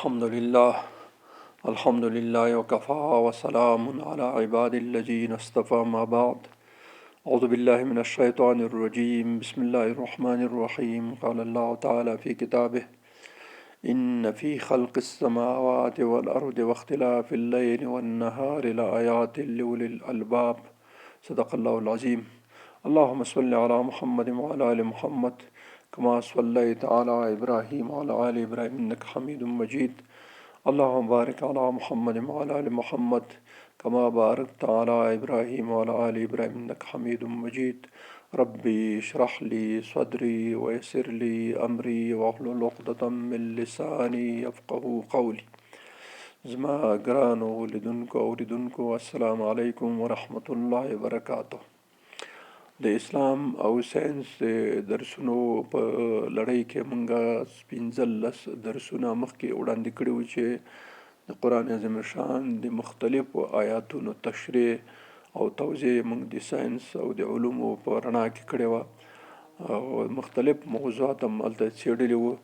الحمد لله الحمد لله وكفى وسلام على عباد الذين اصطفى ما بعد أعوذ بالله من الشيطان الرجيم بسم الله الرحمن الرحيم قال الله تعالى في كتابه إن في خلق السماوات والأرض واختلاف الليل والنهار لآيات لأولي الألباب صدق الله العظيم اللهم صل على محمد وعلى آل محمد كما صليت على إبراهيم وعلى آل إبراهيم إنك حميد مجيد اللهم بارك على محمد وعلى آل محمد كما باركت على إبراهيم وعلى آل إبراهيم إنك حميد مجيد ربي اشرح لي صدري ويسر لي أمري واحلل عقدة من لساني يفقه قولي زما ګرانو لیدونکو اوریدونکو، السلام علیکم ورحمت الله وبرکاته. د اسلام او ساينس د درسونو په لړۍ کې مونږه 15 درسونه مخکې وړاندې کړي وو چې د قرآن عظیم شان د مختلفو آیاتونو تشریح او توضیح مونږ د ساينس او د علومو په رڼا کې کړې وه او مختلف موضوعات هم هلته څېړلي وو.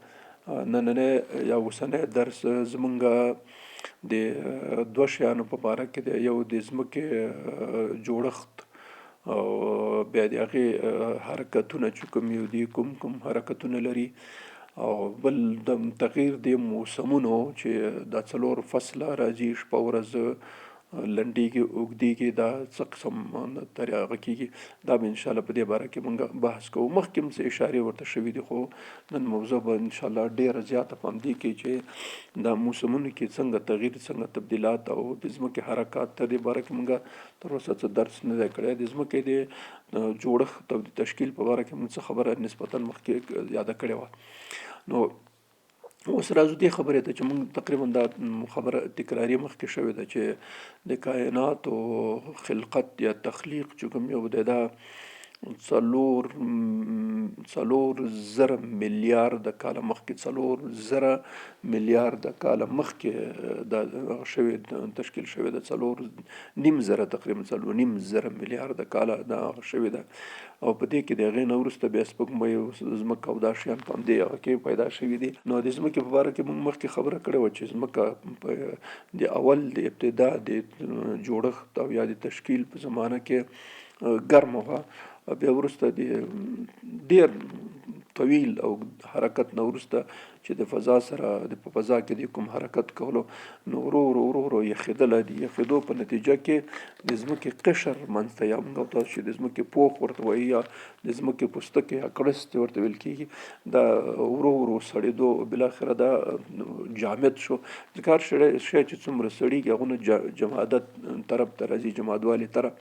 نننی یا اوسنی درس زمونږ د دوه شیانو په باره کې دی. یو د ځمکې جوړښت او بیا د هغې حرکتونه چې کوم یو دي، کوم کوم حرکتونه لري، او بل د تغییر د موسمونو چې دا څلور فصله راځي، شپه ورځ لنډیږي اوږدیږي، دا څه قسم ترې هغه کېږي، دا به انشاءالله په دې باره کې مونږ بحث کوو. مخکې هم څه اشارې ورته شوې دي، خو نن موضوع به انشاءالله ډېره زیاته په همدې کې چې دا موسمونو کې څنګه تغییر، څنګه تبدیلات او د ځمکې حرکات، ته دې باره کې مونږ تر اوسه څه درس نه دی کړی. د ځمکې د جوړښت او د تشکیل په باره کې مونږ څه خبره نسبتاً مخکې یاده کړې وه. نو اوس راځو دې خبرې ته چې مونږ تقریباً دا خبره تکراري مخکې شوې ده چې د کائناتو خلقت یا تخلیق چې کوم یو دی، دا 4000 میلیارده کاله مخکې، 4000 میلیارده کاله مخکې دا شوې، تشکیل شوې ده. 4500، تقریباً 4500 میلیارده کاله دا شوې ده. او په دې کې د هغې نه وروسته بیا سپوږمۍ او ځمکه او دا شیان په همدې هغه کې پیدا شوي دي. نو د ځمکې په باره کې موږ مخکې خبره کړې وه چې ځمکه په د اول د ابتدا د جوړښت او یا د تشکیل په زمانه کې ګرمه وه، بیا وروسته د ډېر طویل او حرکت نه وروسته چې د فضا سره د په فضا کې د کوم حرکت کولو، نو ورو ورو ورو ورو یخېدله. د یخېدو په نتیجه کې د ځمکې قشر منځته، یا موږ تاسو چې د ځمکې پوښ ورته وایي یا د ځمکې پوستکی یا کړست ورته ویل کېږي، دا ورو ورو سړېدو، بالاخره دا جامد شو. ځکه هر شی چې څومره سړېږي هغه نو جمادت طرف ته راځي، جمادوالي طرف.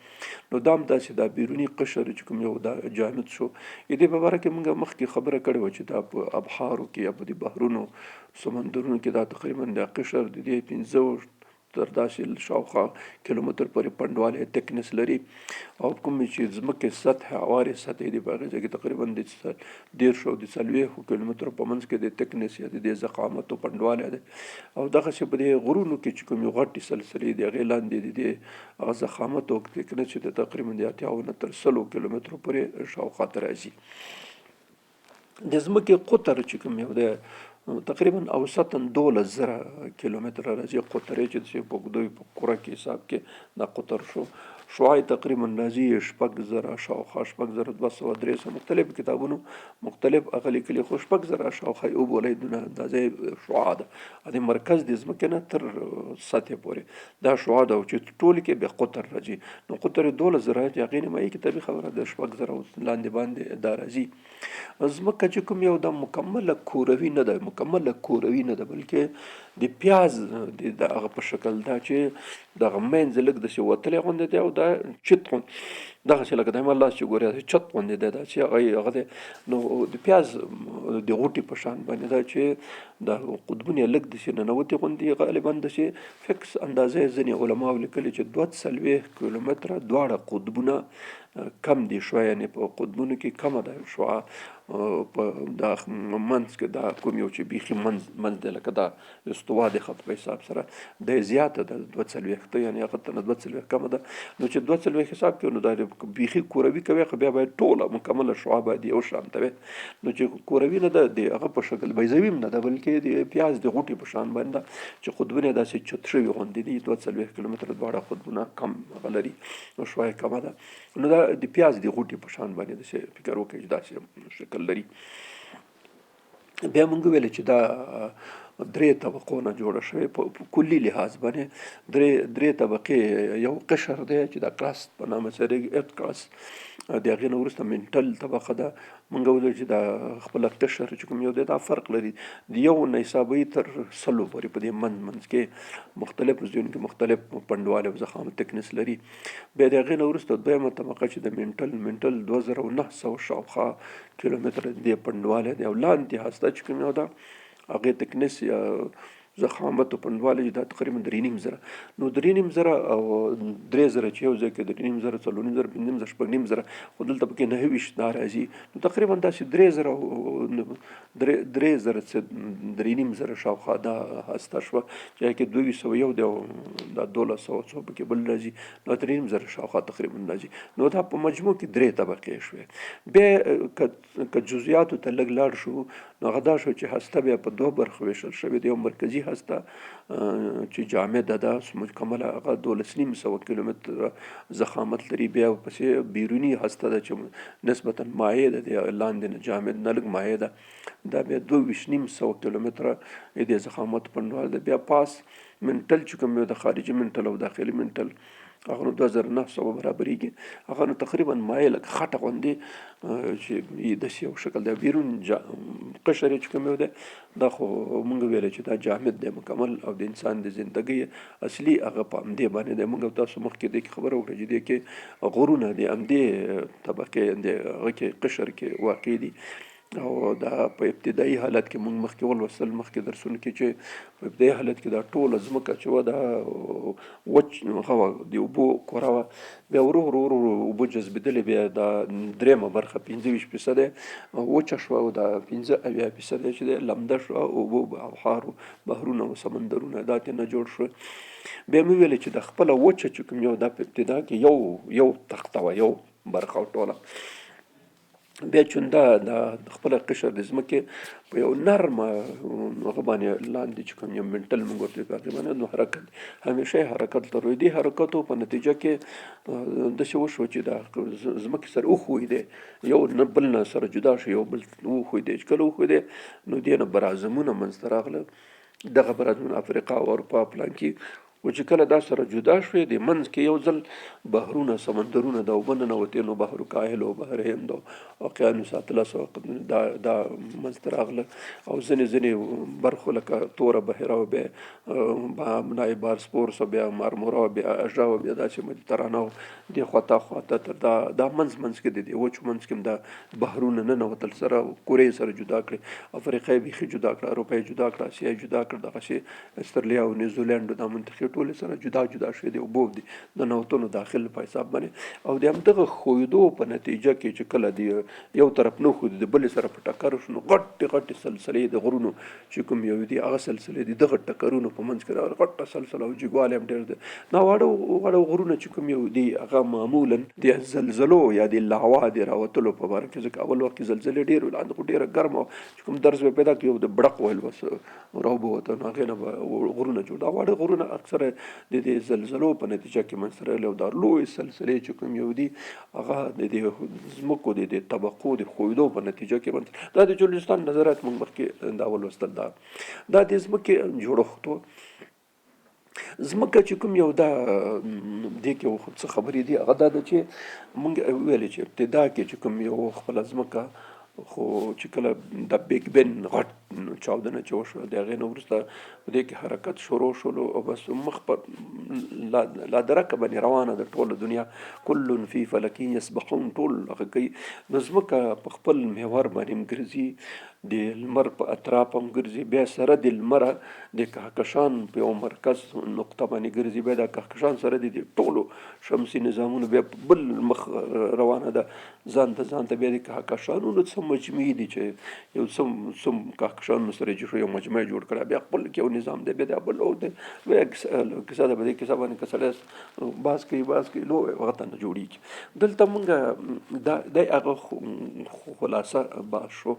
نو دا هم داسې دا بیروني قشر چې کوم یو دا جامد شو. د دې په باره کې موږ مخکې خبره کړې وه چې دا په ابحارو کې یا په دې بحرونو سمندرونو کې دا تقریباً دا قشر د دې 5 تر داسې شاوخوا کیلومتر پورې پنډوالی تکنس لري. او کوم چې ځمکې سطح هوارې سطحې دي په هغې ځای کې تقریباً د 30 او د 40 کیلومترو په منځ کې د تکنس یا د دې ضخامت او پنډوالی دی. او دغسې په دې غرونو کې چې کوم یو غټې سلسلې دي هغې لاندې د دې هغه ضخامت او تکنس چې د تقریباً د 80 نه تر 100 کیلومترو پورې شاوخوا ته راځي. د ځمکې قطر چې کوم یو دی تقریباً اوسطاً 12000 کیلومتره راځي. قطر یې چې داسې په اوږدو په کره کې حساب کې دا قطر شو. شعاع تقریباً راځي 6000 شاوخوا، 6200، 300، مختلف کتابونو مختلف هغه لیکلي، خو 6000 شاوخوا یې وبولئ، دونه اندازه یې شعاع ده. د مرکز د ځمکې نه تر سطحې پورې دا شعاع ده، او چې ټول کې بیا قطر راځي. نو قطر یې 12000 چې هغې نیمایي کې طبیعي خبره ده 6000 لاندې باندې دا راځي. ځمکه چې کوم یو دا مکمله کوروي نه ده، مکمله کوروي نه ده، بلکې د پیاز د هغه په شکل ده چې دغه منځ لږ داسې وتلی غوندې دی او دا چت غوندې دغسې لکه د هماغه لاس چې ګورې داسې چت غوندې دی، داسې هغه یې هغه دی. نو د پیاز د غوټې په شان باندې ده چې دا قطبونه یې لږ داسې ننوتې غوندې، غالباً داسې فکس اندازه یې ځینې علماو لیکلي چې 42 کیلومتره دواړه قطبونه کم دي شوه، یعنې په قطبونو کې کمه ده شعاع په دا منځ کې دا کوم یو چې بیخي منځ دی لکه دا استوا د خط په حساب سره د زیاته ده 42، یعنی هغه ته 42 کمه ده. نو چې 42 حساب کوي نو دا بیخي کوروي کوي، خو بیا باید ټوله مکمله شعاع باید یو شان ته وي. نو چې کوروي نه ده د هغه په شکل بیضوي هم نه ده، بلکې د پیاز د غوټې په شان باندې ده چې قطبونه داسې چت شوي غوندې دي. 42 کیلومتره دواړه قطبونه کم هغه لري، نو شعاع یې کمه ده. نو دا د پیاز د غوټې په شان باندې داسې فکر وکړئ چې داسې شکل لري. بیا مونږ ویل چې دا درې طبقو نه جوړه شوې په کلي لحاظ باندې درې طبقې. یو قشر دی چې د crust په نامه سره earth crust، د هغې نه وروسته mantle طبقه ده. مونږ ویل چې دا خپله قشر چې کوم یو دی دا فرق لري، د یو نه حسابوي تر 100 پورې په دې منځ منځ کې مختلفو ځایونو کې مختلف پنډوالی او ضخامت thickness لري. بیا د هغې نه وروسته دویمه طبقه چې د mantle 2900 شاوخوا کیلومتره د دې پنډوالی دی، او لاندې هسته چې کوم یو ده هغې thickness یا ضخامت او پنډوالی چې دا تقریبا 3,500. نو 3,500 او 3,000 چې یو ځای کې 3,500، 4,500، 5,500، 6,500، خو دلته پکې 29 دا راځي. نو تقریبا داسې 3,000 او 3,000 څه 3,500 شاوخوا دا هسته شوه چې هغې کې 2201 دی او دا 1200 څو پکې بل راځي، نو 3,500 شاوخوا تقریبا راځي. نو دا په مجموع کې درې طبقې شوې. بیا که جزئیاتو ته لږ لاړ شو نو هغه دا شو چې هسته بیا په دوه برخو ویشل شوې ده. یو مرکزي هسته چې جامده ده مکمله هغه 12,500 کیلومتره ضخامت لري. بیا ورپسې بیروني هسته ده چې نسبتاً مایع ده، د لاندې نه جامد نه لږ مایع ده، دا بیا 22,500 کیلومتره د ضخامت پنډوال ده. بیا پاس mantle چې کوم یو د خارجي mantle او داخلي mantle هغه نو 2900 برابرېږي، هغه نو تقریبا مایع لکه خټه غوندې چې داسې یو شکل دی. بیرون قشر یې چې کوم یو دی دا خو مونږ ویلی چې دا جامد دی مکمل او د انسان د زندګۍ اصلي هغه په همدې باندې دی. مونږ تاسو مخکې دې کې خبره وکړه چې دې کې غرونه د همدې طبقې د هغه کې قشر کې واقع دي. او دا په ابتدایي حالت کې مونږ مخکې ولوستل مخکې درسونو کې چې په ابتدایي حالت کې دا ټوله ځمکه چې وه دا وچ هغه وه، د اوبو کره وه. بیا ورو ورو ورو ورو اوبه جذبېدلې، بیا دا درېیمه برخه 25% وچه شوه او دا 75% چې دی لمده شوه، اوبه بحار بحرونه او سمندرونه دا ترې نه جوړ شول. بیا مې ویلې چې د خپله وچه چې کوم یو دا په ابتدا کې یو تخته وه، یو برخه وه ټوله. بیا چون دا د خپله قشر د ځمکې په یو نرمه هغه باندې لاندې چې کوم یو mantle موږ ورته وایو هغې باندې نو حرکت همیشه یې حرکت لرو. دې حرکتو په نتیجه کې داسې وشو چې دا ځمکې سره وښویدې، یو نه بل نه سره جدا شو، یو بل وښویدې. چې کله وښویدې نو دې نه براعظمونه منځته راغله. دغه براعظمونه افریقا او اروپا پلان کې و چې کله دا سره جدا شوې د منځ کې یو ځل بحرونه سمندرونه دا اوبه ننوتې، نو بحر کاهل او بحر هند او اقیانوس اطلس او دا منځته راغله. او ځینې ځینې برخو لکه توره بحیره او بیا نای بارسپورس او بیا مارمورا او بیا اژه او بیا داسې مدیترانه او دې خوا ته خوا ته تر دا منځ منځ کې د دې وچو منځ کې هم دا بحرونه ننوتل سره کورې سره جدا کړې. افریقا یې بیخي جدا کړه، اروپا یې جدا کړه، اسیا یې جدا کړه، دغسې استرلیا او نیوزیلینډ دا منطقې ټولې سره جدا جدا شوې دي، اوبو دي د ننوتلو داخل په حساب باندې. او د همدغه ښویدو په نتیجه کې چې کله د یو طرف نه ښویدو د بلې سره په ټکر شو، نو غټې غټې سلسلې د غرونو چې کوم یو دي هغه سلسلې د دغه ټکرونو په منځ کې راغلې، غټه سلسله او جګوالی هم ډېر دی. دا واړه واړه غرونه چې کوم یو دي هغه معمولاً د زلزلو یا د لاوا د راوتلو په باره کې، ځکه اول وخت کې زلزلې ډېرې وې، لاندې خو ډېره ګرمه وه چې کوم درز به پیدا کړي یو د بړق ویل بس راوبوته، نو هغې نه به غرونه جوړ. دا واړه غرونه اکثره د دې زلزلو په نتیجه کې منځته راغلي. او دا لوی سلسلې چې کوم یو دي هغه د دې ځمکو د دې طبقو د ښویدو په نتیجه کې منځته. دا د جولستان نظریات موږ مخکې دا ولوستل. دا د ځمکې جوړښت و. ځمکه چې کوم یو دا دې کې څه خبرې دي هغه دا ده چې موږ ویلې چې ابتدا کې چې کوم یو خپله ځمکه خو چې کله د بیګ بن غټ چاودنه چې وشوه د هغې نه وروسته په دې کې حرکت شروع شولو او بس مخ په لادرکه باندې روانه ده ټوله دنیا، کل فی فلک یسبحون، ټول هغه کوي. نو ځمکه په خپل محور باندې هم ګرځي، د لمر په اطراف هم ګرځي، بیا سره د لمره د کهکشان په یو مرکز نقطه باندې ګرځي، بیا د کهکشان سره د دې ټولو شمسي نظامونو بیا په بل مخ روانه ده ځان ته ځان ته. بیا د کهکشانونو څه مجموعې دي چې یو څه کهکشانونو سره چې شو یو مجموعه جوړ کړه، بیا خپل کې یو نظام دی، بیا دا بل او دی لویه کیسه ده. په دې کیسه باندې که سړی باز کوي باز کوي، لوی هغه ته نه جوړېږي. دلته مونږ دا د هغه خلاصه باز شو.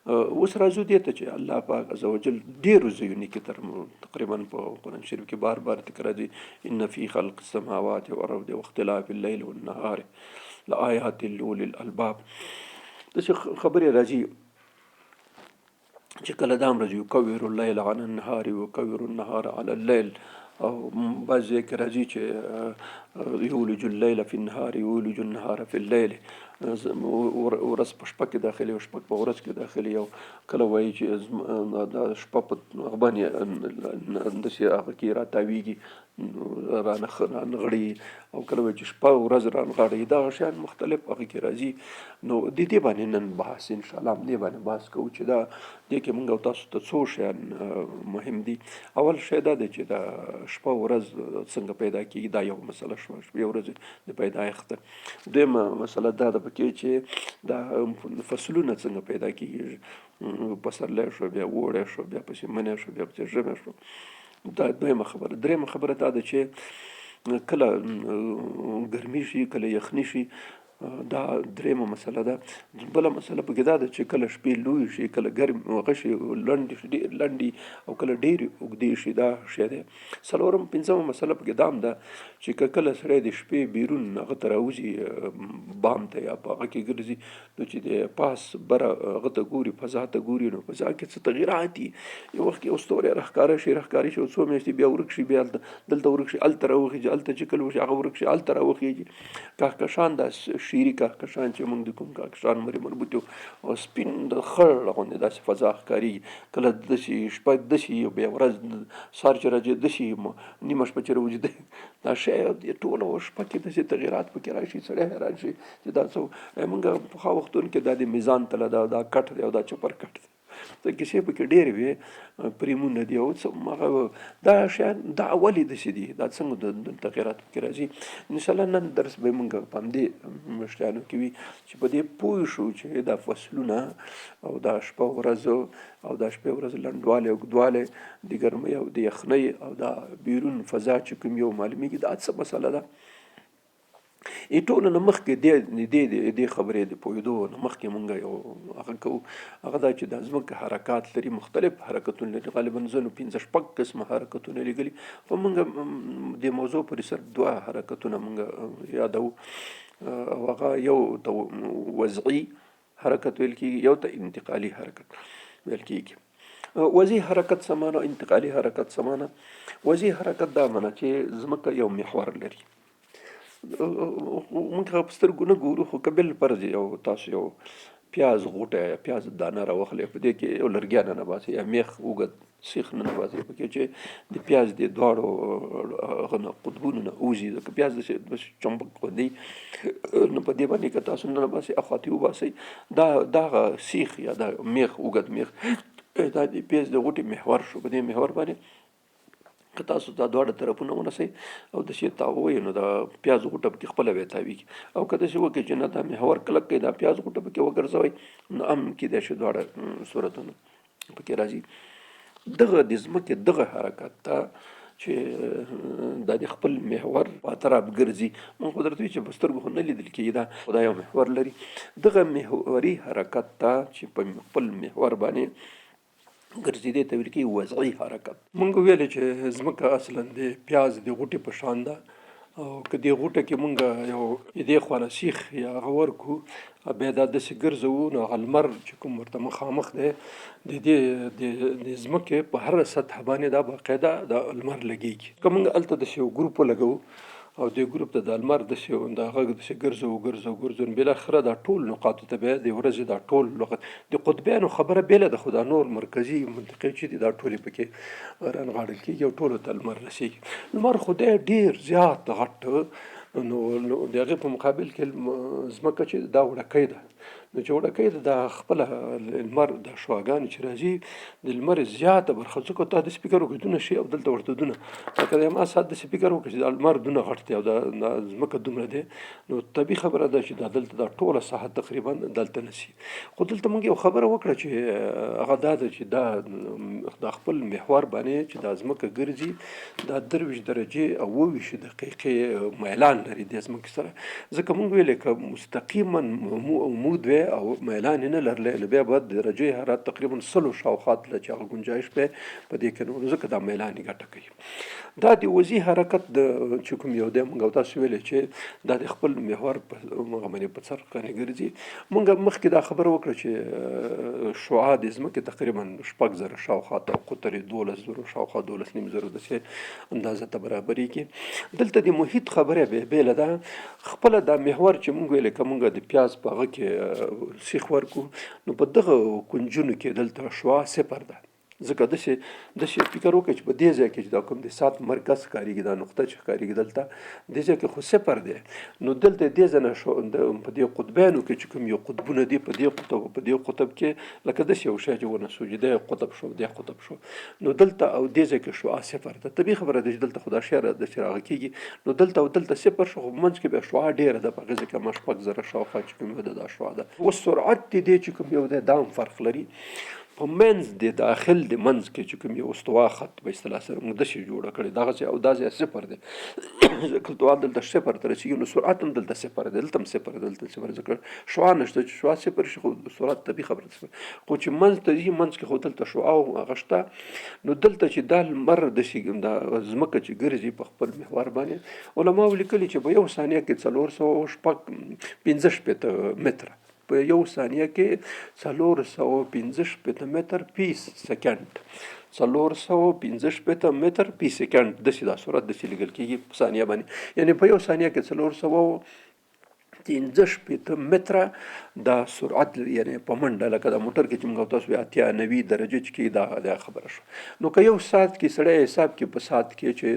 اوس راځو دې ته چې الله پاک عز وجل ډېرو ځایونو کې تر تقریبا په قرآن شریف کې بار بار تکرار دي، ان فی خلق السماوات والارض واختلاف الليل والنهار لآیات لأولي الالباب. داسې خبرې راځي چې کله دا هم راځي، یکور اللیل علی النهار ویکور النهار علی اللیل، او بعض ځای کې راځي چې یولج اللیل فی النهار یولج النهار فی اللیل، ورځ په شپه کې داخلي او شپه په ورځ کې داخلي. او کله وایي چې دا شپه په هغه باندې داسې هغه کې راتاویږي، رانغړي، او کله وایي چې شپه ورځ رانغاړي. دا شیان مختلف هغه کې راځي. نو د دې باندې نن بحث ان شاء الله همدې باندې بحث کوو چې دا دې کې موږ او تاسو ته څو شیان مهم دي. اول شی دا دی چې دا شپه ورځ څنګه پیدا کیږي، دا یو مسله شوه، شپې ورځې د پیدایښت ده. دویمه مسله دا ده پکې چې دا فصلونه څنګه پیدا کیږي، پسرلی شو، بیا اوړی شو، بیا پسې منی شو، بیا پسې ژمی شو. دا دویمه خبره. درېیمه خبره دا ده چې کله ګرمي شي، کله یخني شي، دا درېیمه مسله ده. بله مسله پکې دا ده چې کله شپې لوی شي، کله ګرم هغه شي، لنډې شي، ډېر لنډې، او کله ډېرې اوږدې شي، دا شی دی. څلورم پنځمه مسله پکې دا هم ده چې که کله سړی د شپې بیرون هغه ته راوځي، بام ته یا په هغه کې ګرځي، نو چې د پاس بره هغه ته ګوري، فضا ته ګوري، نو فضا کې څه تغیرات دي. یو وخت کې یو ستوری راښکاره شي، راښکاره شي، او څو میاشتې بیا ورک شي، بیا دلته ورک شي، هلته راوخېږي، هلته چې کله وشي هغه ورک شي، هلته راوخېږي. کهکشان، دا شیري کهکشان چې موږ د کوم کهکشان مرې مربوط یو، او سپین د خړ غوندې داسې فضا ښکارېږي. کله داسې شپه داسې، بیا ورځ سهار چې راځي داسې، نیمه شپه چې راوځي دا شی ټوله شپه کې داسې تغیرات پکې راشي، سړی حیران شي چې دا څه. موږ پخوا وختونو کې دا د میزان تله ده، دا کټ دی او دا چپر کټ دی، د کیسې پکې ډېرې وې، پریمونه دي او څه هغه دا شیان. دا ولې داسې دي، دا څنګه د تغیرات پکې راځي؟ انشاءالله نن درس به موږ په همدې شیانو کې وي چې په دې پوه شو چې دا فصلونه او دا شپه ورځ او دا شپې ورځ لنډوالی اوږدوالی، د ګرمۍ او د یخنۍ او دا بیرون فضا چې کوم یو معلومیږي، دا څه مسله ده. ای ټولو نه مخکې دې دې دې خبرې د پوهېدو نه مخکې مونږ یو هغه کوو، هغه دا چې د ځمکې حرکات لري، مختلف حرکتونه لري، غالبا ځینو پنځه شپږ قسمه حرکتونه لیکلي، خو مونږ د موضوع پورې صرف دوه حرکتونه مونږ یادوو، او هغه یو ته وضعي حرکت ویل کېږي، یو ته انتقالي حرکت ویل کېږي. وضعي حرکت څه معنا، انتقالي حرکت څه معنا؟ وضعي حرکت دا معنا چې ځمکه یو محور لري، موږ هغه په سترګو نه ګورو، خو که بالفرض یو تاسو یو پیاز غوټه یا پیاز دانه راوخلئ، په دې کې یو لرګی ننباسئ یا میخ اوږد سیخ ننباسئ پکې چې د پیاز د دواړو هغه نه قطبونو نه وځي، ځکه پیاز داسې داسې چمبک غوندې، نو په دې باندې که تاسو ننباسئ اخوا ته یې وباسئ، دا دغه سیخ یا دا میخ اوږد میخ دا د پیاز د غوټې محور شو. په دې محور باندې که تاسو دا دواړه طرفونه ونیسئ او داسې یې تاووئ، نو دا پیاز غوټه پکې خپله بیا تاویږي، او که داسې وکړئ چې نه دا محور کلک کړئ، دا پیاز غوټه پکې وګرځوئ، نو هم کېدای شي دواړه صورتونه پکې راځي. دغه د ځمکې دغه حرکت ته چې دا د خپل محور په اطراف ګرځي، موږ خو درته وایو چې په سترګو خو نه لیدل کېږي، دا خو دا یو محور لري، دغه محوري حرکت ته چې په خپل محور باندې ګرځي دې ته ویل کېږي وضعي حرکت. مونږ ویل چې ځمکه اصلا د پیاز د غوټې په شان ده، او که دې غوټه کې مونږ یو دې خوا نه سیخ یا هغه ورکړو، بیا دا داسې ګرځوو، نو هغه لمر چې کوم ورته مخامخ دی د دې د ځمکې په هره سطح باندې دا باقاعده د لمر لګېږي. که مونږ هلته داسې یو ګروپ ولګوو او دې ګروپ ته د لمر داسې د هغه داسې ګرځوو ګرځوو ګرځوو، نو بالاخره دا ټول نقاطو ته بیا د ورځې دا ټول لغت د قطبیانو خبره بېله ده، خو دا نور مرکزي منطقې چې دي دا ټولې پکې رانغاړل کېږي او ټولو ته لمر رسېږي. لمر خو دی ډېر زیات غټ، نو د هغې په مقابل کې ځمکه چې دا وړکۍ ده، نو چې وړکۍ ده دا خپله لمر دا شعاګانې چې راځي د لمر زیاته برخه، ځکه تا داسې فکر وکړه دونه شي او دلته ورته دونه، لکه د ما ساعت داسې فکر وکړه چې دا لمر دونه غټ دی او دا ځمکه دومره دی، نو طبیعي خبره ده چې دا دلته دا ټوله ساحه تقریبا دلته نسی. خو دلته موږ یو خبره وکړه چې هغه دا ده چې دا د خپل محور باندې چې دا ځمکه ګرځي دا 23 درجې او 27 دقیقې میلان لري د ځمکې سره، ځکه موږ ویلې که مستقیما عمود وی او میلان یې نه لرلی نو بیا به د درجه حرارت تقریبا 100 شاوخوا تله چې هغه ګنجایش به په دې کې نه، ځکه دا میلان یې ګټه کوي. دا د وضعي حرکت د چې کوم یو دی، موږ او تاسو ویلې چې دا د خپل محور په هغه باندې په څرخ باندې ګرځي. موږ مخکې دا خبره وکړه چې شعاع د ځمکې تقریبا 6000 شاوخوا ته او قطر یې 12,000 شاوخوا 12,500 داسې اندازه ته برابرېږي. دلته د محیط خبره بیا بېله ده. خپله دا محور چې موږ ویلې که موږ د پیاز په هغه کې سیخ ورکړو نو په دغه کنجونو کې دلته شعاع صفر ده، ځکه داسې فکر وکړئ چې په دې ځای کې چې دا کوم د ساعت مرکز ښکارېږي، دا نقطه چې ښکارېږي دلته دې ځای کې خو صفر دی، نو دلته دې ځای نه په دې قطبینو کې چې کوم یو قطبونه دي په دې قطب او په دې قطب کې لکه داسې یو شی چې ونه سو چې دی قطب شو دی قطب شو، نو دلته او دې ځای کې شعاع صفر ده. طبیعي خبره ده چې دلته خو دا شی داسې راغی کېږي، نو دلته او دلته صفر شو، خو په منځ کې بیا شعاع ډېره ده، په هغې ځای کې ما 6000 شاوخوا چې کوم یو ده دا شعاع ده. اوس سرعت د دې چې کوم یو دی دا هم فرق لري. په منځ د داخل د منځ کې چې کوم یو استوا خط په اصطلاح سره موږ داسې جوړه کړې دغسې، او دا ځای صفر دی، ځکه استوا دلته صفر ته رسېږي نو سرعت هم دلته صفر دی، دلته هم صفر دی، دلته صفر، ځکه شعاع نشته، چې شعاع صفر شي خو سرعت طبیعي خبره ده صفر، خو چې منځ ته ځي منځ کې خو دلته شعاع او هغه شته، نو دلته چې دا لمر داسې دا ځمکه چې ګرځي په خپل محور باندې، علماو لیکلي چې په یو ثانیه کې 465 متره، په یو ثانیه کې 465 متر فی سیکنډ، 465 متر فی سیکنډ داسې دا سرعت داسې لیکل کېږي په ثانیه باندې، یعنې په یو ثانیه کې 465 متره دا سرعت لري، یعنې په منډه لکه دا موټر کې چې موږ تاسو 80 90 درجه چې کېږي دا خبره شوه. نو که یو ساعت کې سړی حساب کړي په ساعت کې چې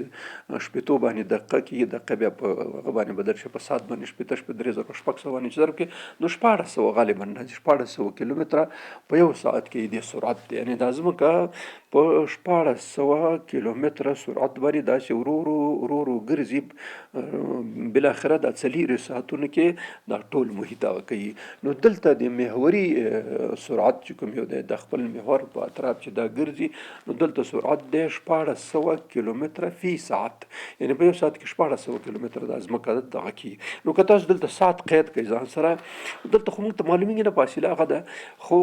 شپېتو باندې دقیقه کېږي، دقیقه بیا په هغه باندې بدل شي په ساعت باندې شپېته شپېته 3600 باندې چې ضرب کړي نو 1600 غالباً راځي، 1600 کیلومتره په یو ساعت کې دې سرعت دی، یعنې دا ځمکه په 1600 کیلومتره سرعت باندې داسې ورو ورو ورو ورو ګرځي، بالاخره دا څلېرو ساعتونو کې دا ټول محیط هغه کوي. نو دلته د محوري سرعت چې کوم یو دی د خپل محور په اطراف چې دا ګرځي، نو دلته سرعت دی 1600 کیلومتره فی ساعت، یعنې په یو ساعت کې 1600 کیلومتره دا ځمکه دغه کېږي. نو که تاسو دلته ساعت قید کړئ ځان سره، دلته خو موږ ته معلومېږي نه فاصله هغه ده، خو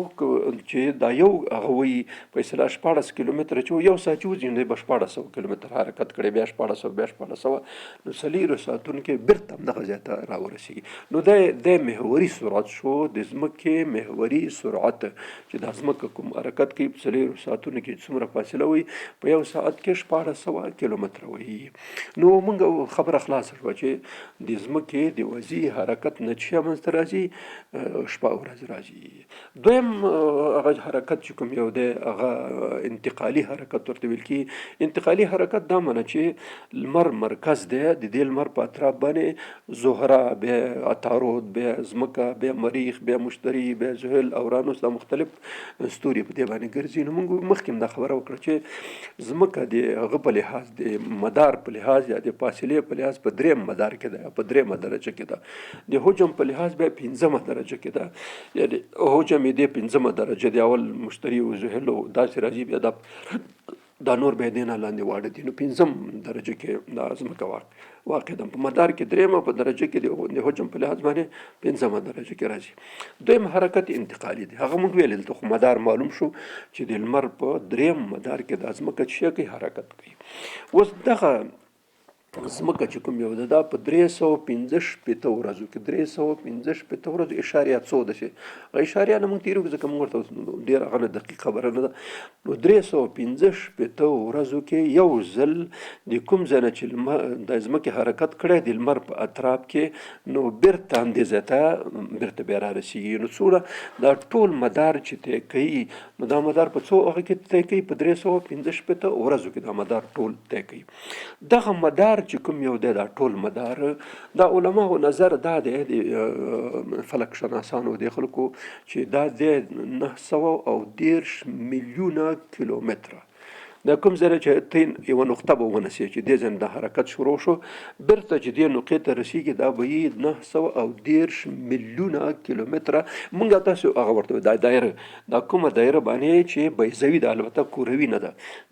چې دا یو هغه وایي په اصطلاح 16 کیلومتره چې یو ساعت چې وځي نو دی به 1600 کیلومتره حرکت کړي، بیا 1600 بیا 1600، نو څلېرو ساعتونو کې بېرته همدغه ځای ته راورسېږي. نو دی محوري سرعت شو، د ځمکې محوري سرعت چې دا ځمکه کوم حرکت کوي په څلېرو ساعتونو کې څومره فاصله وي، په یو ساعت کې 1600 کیلومتره وي. نو موږ خبره خلاصه شوه چې د ځمکې د وضعي حرکت نه چې منځته راځي شپه او ورځ راځي. دویم هغه حرکت چې کوم یو دی هغه انتقالي حرکت ورته ویل کېږي. انتقالي حرکت دا معنی چې لمر مرکز دی، د دې لمر په اطراف باندې زهره، بیا عطارد، بیا ځمکه، بیا مریخ، بیا مشتري، بیا زحل، اورانوس، دا مختلف ستوري په دې باندې ګرځي. نو موږ مخکې هم دا خبره وکړه چې ځمکه د هغه په لحاظ، د مدار په لحاظ یا د فاصلې په لحاظ په دریم مدار کې ده، په دریمه درجه کې ده. د حجم په لحاظ بیا پنځمه درجه کې ده، یعنې حجم یې دې پنځمه درجه دی، اول مشتري او زحل او داسې راځي، بیا دا نور بیا دې نه لاندې واړه دي. نو پنځم درجه کې دا ځمکه واقع ده، په مدار کې درېیمه، په درجه کې د حجم په لحاظ باندې پنځمه درجه کې راځي. دویم حرکت انتقالي دی، هغه موږ ویل دلته خو مدار معلوم شو چې د لمر په درېیم مدار کې دا ځمکه چې کوي حرکت کوي. اوس دغه ځمکه چې کوم یو ده دا په 365 ورځو کې، 365 ورځو اشاریه څو ده چې هغه اشاریه نه موږ تېرېږو ځکه موږ ورته ډېره هغه نه دقیق خبره نه ده. نو 365 ورځو کې یو ځل د کوم ځای نه چې د ځمکې حرکت کړی د لمر په اطراف کې، نو بېرته همدې ځای ته بېرته بیا را رسېږي. نو څومره دا ټول مدار چې طی کوي، نو دا مدار په څو هغه کې طی کوي، په 365 ورځو کې دا مدار ټول طی کوي. دغه مدار مدار چې کوم یو دی، دا ټول مدار، دا علماو نظر دا دی، د فلک شناسانو د خلکو، چې دا دی 930 میلیونه کیلومتره. دا کوم ځای چې تین یو نقطه به ونیسي چې دې ځای د حرکت شروع شو، بیرته چې دې نقطې ته رسیږي، دا به یې 930 میلیونه کیلومتره. مونږ تاسو هغه ورته دا دایره، دا کومه دایره باندې چې بیضوي ده، البته کروي نه ده،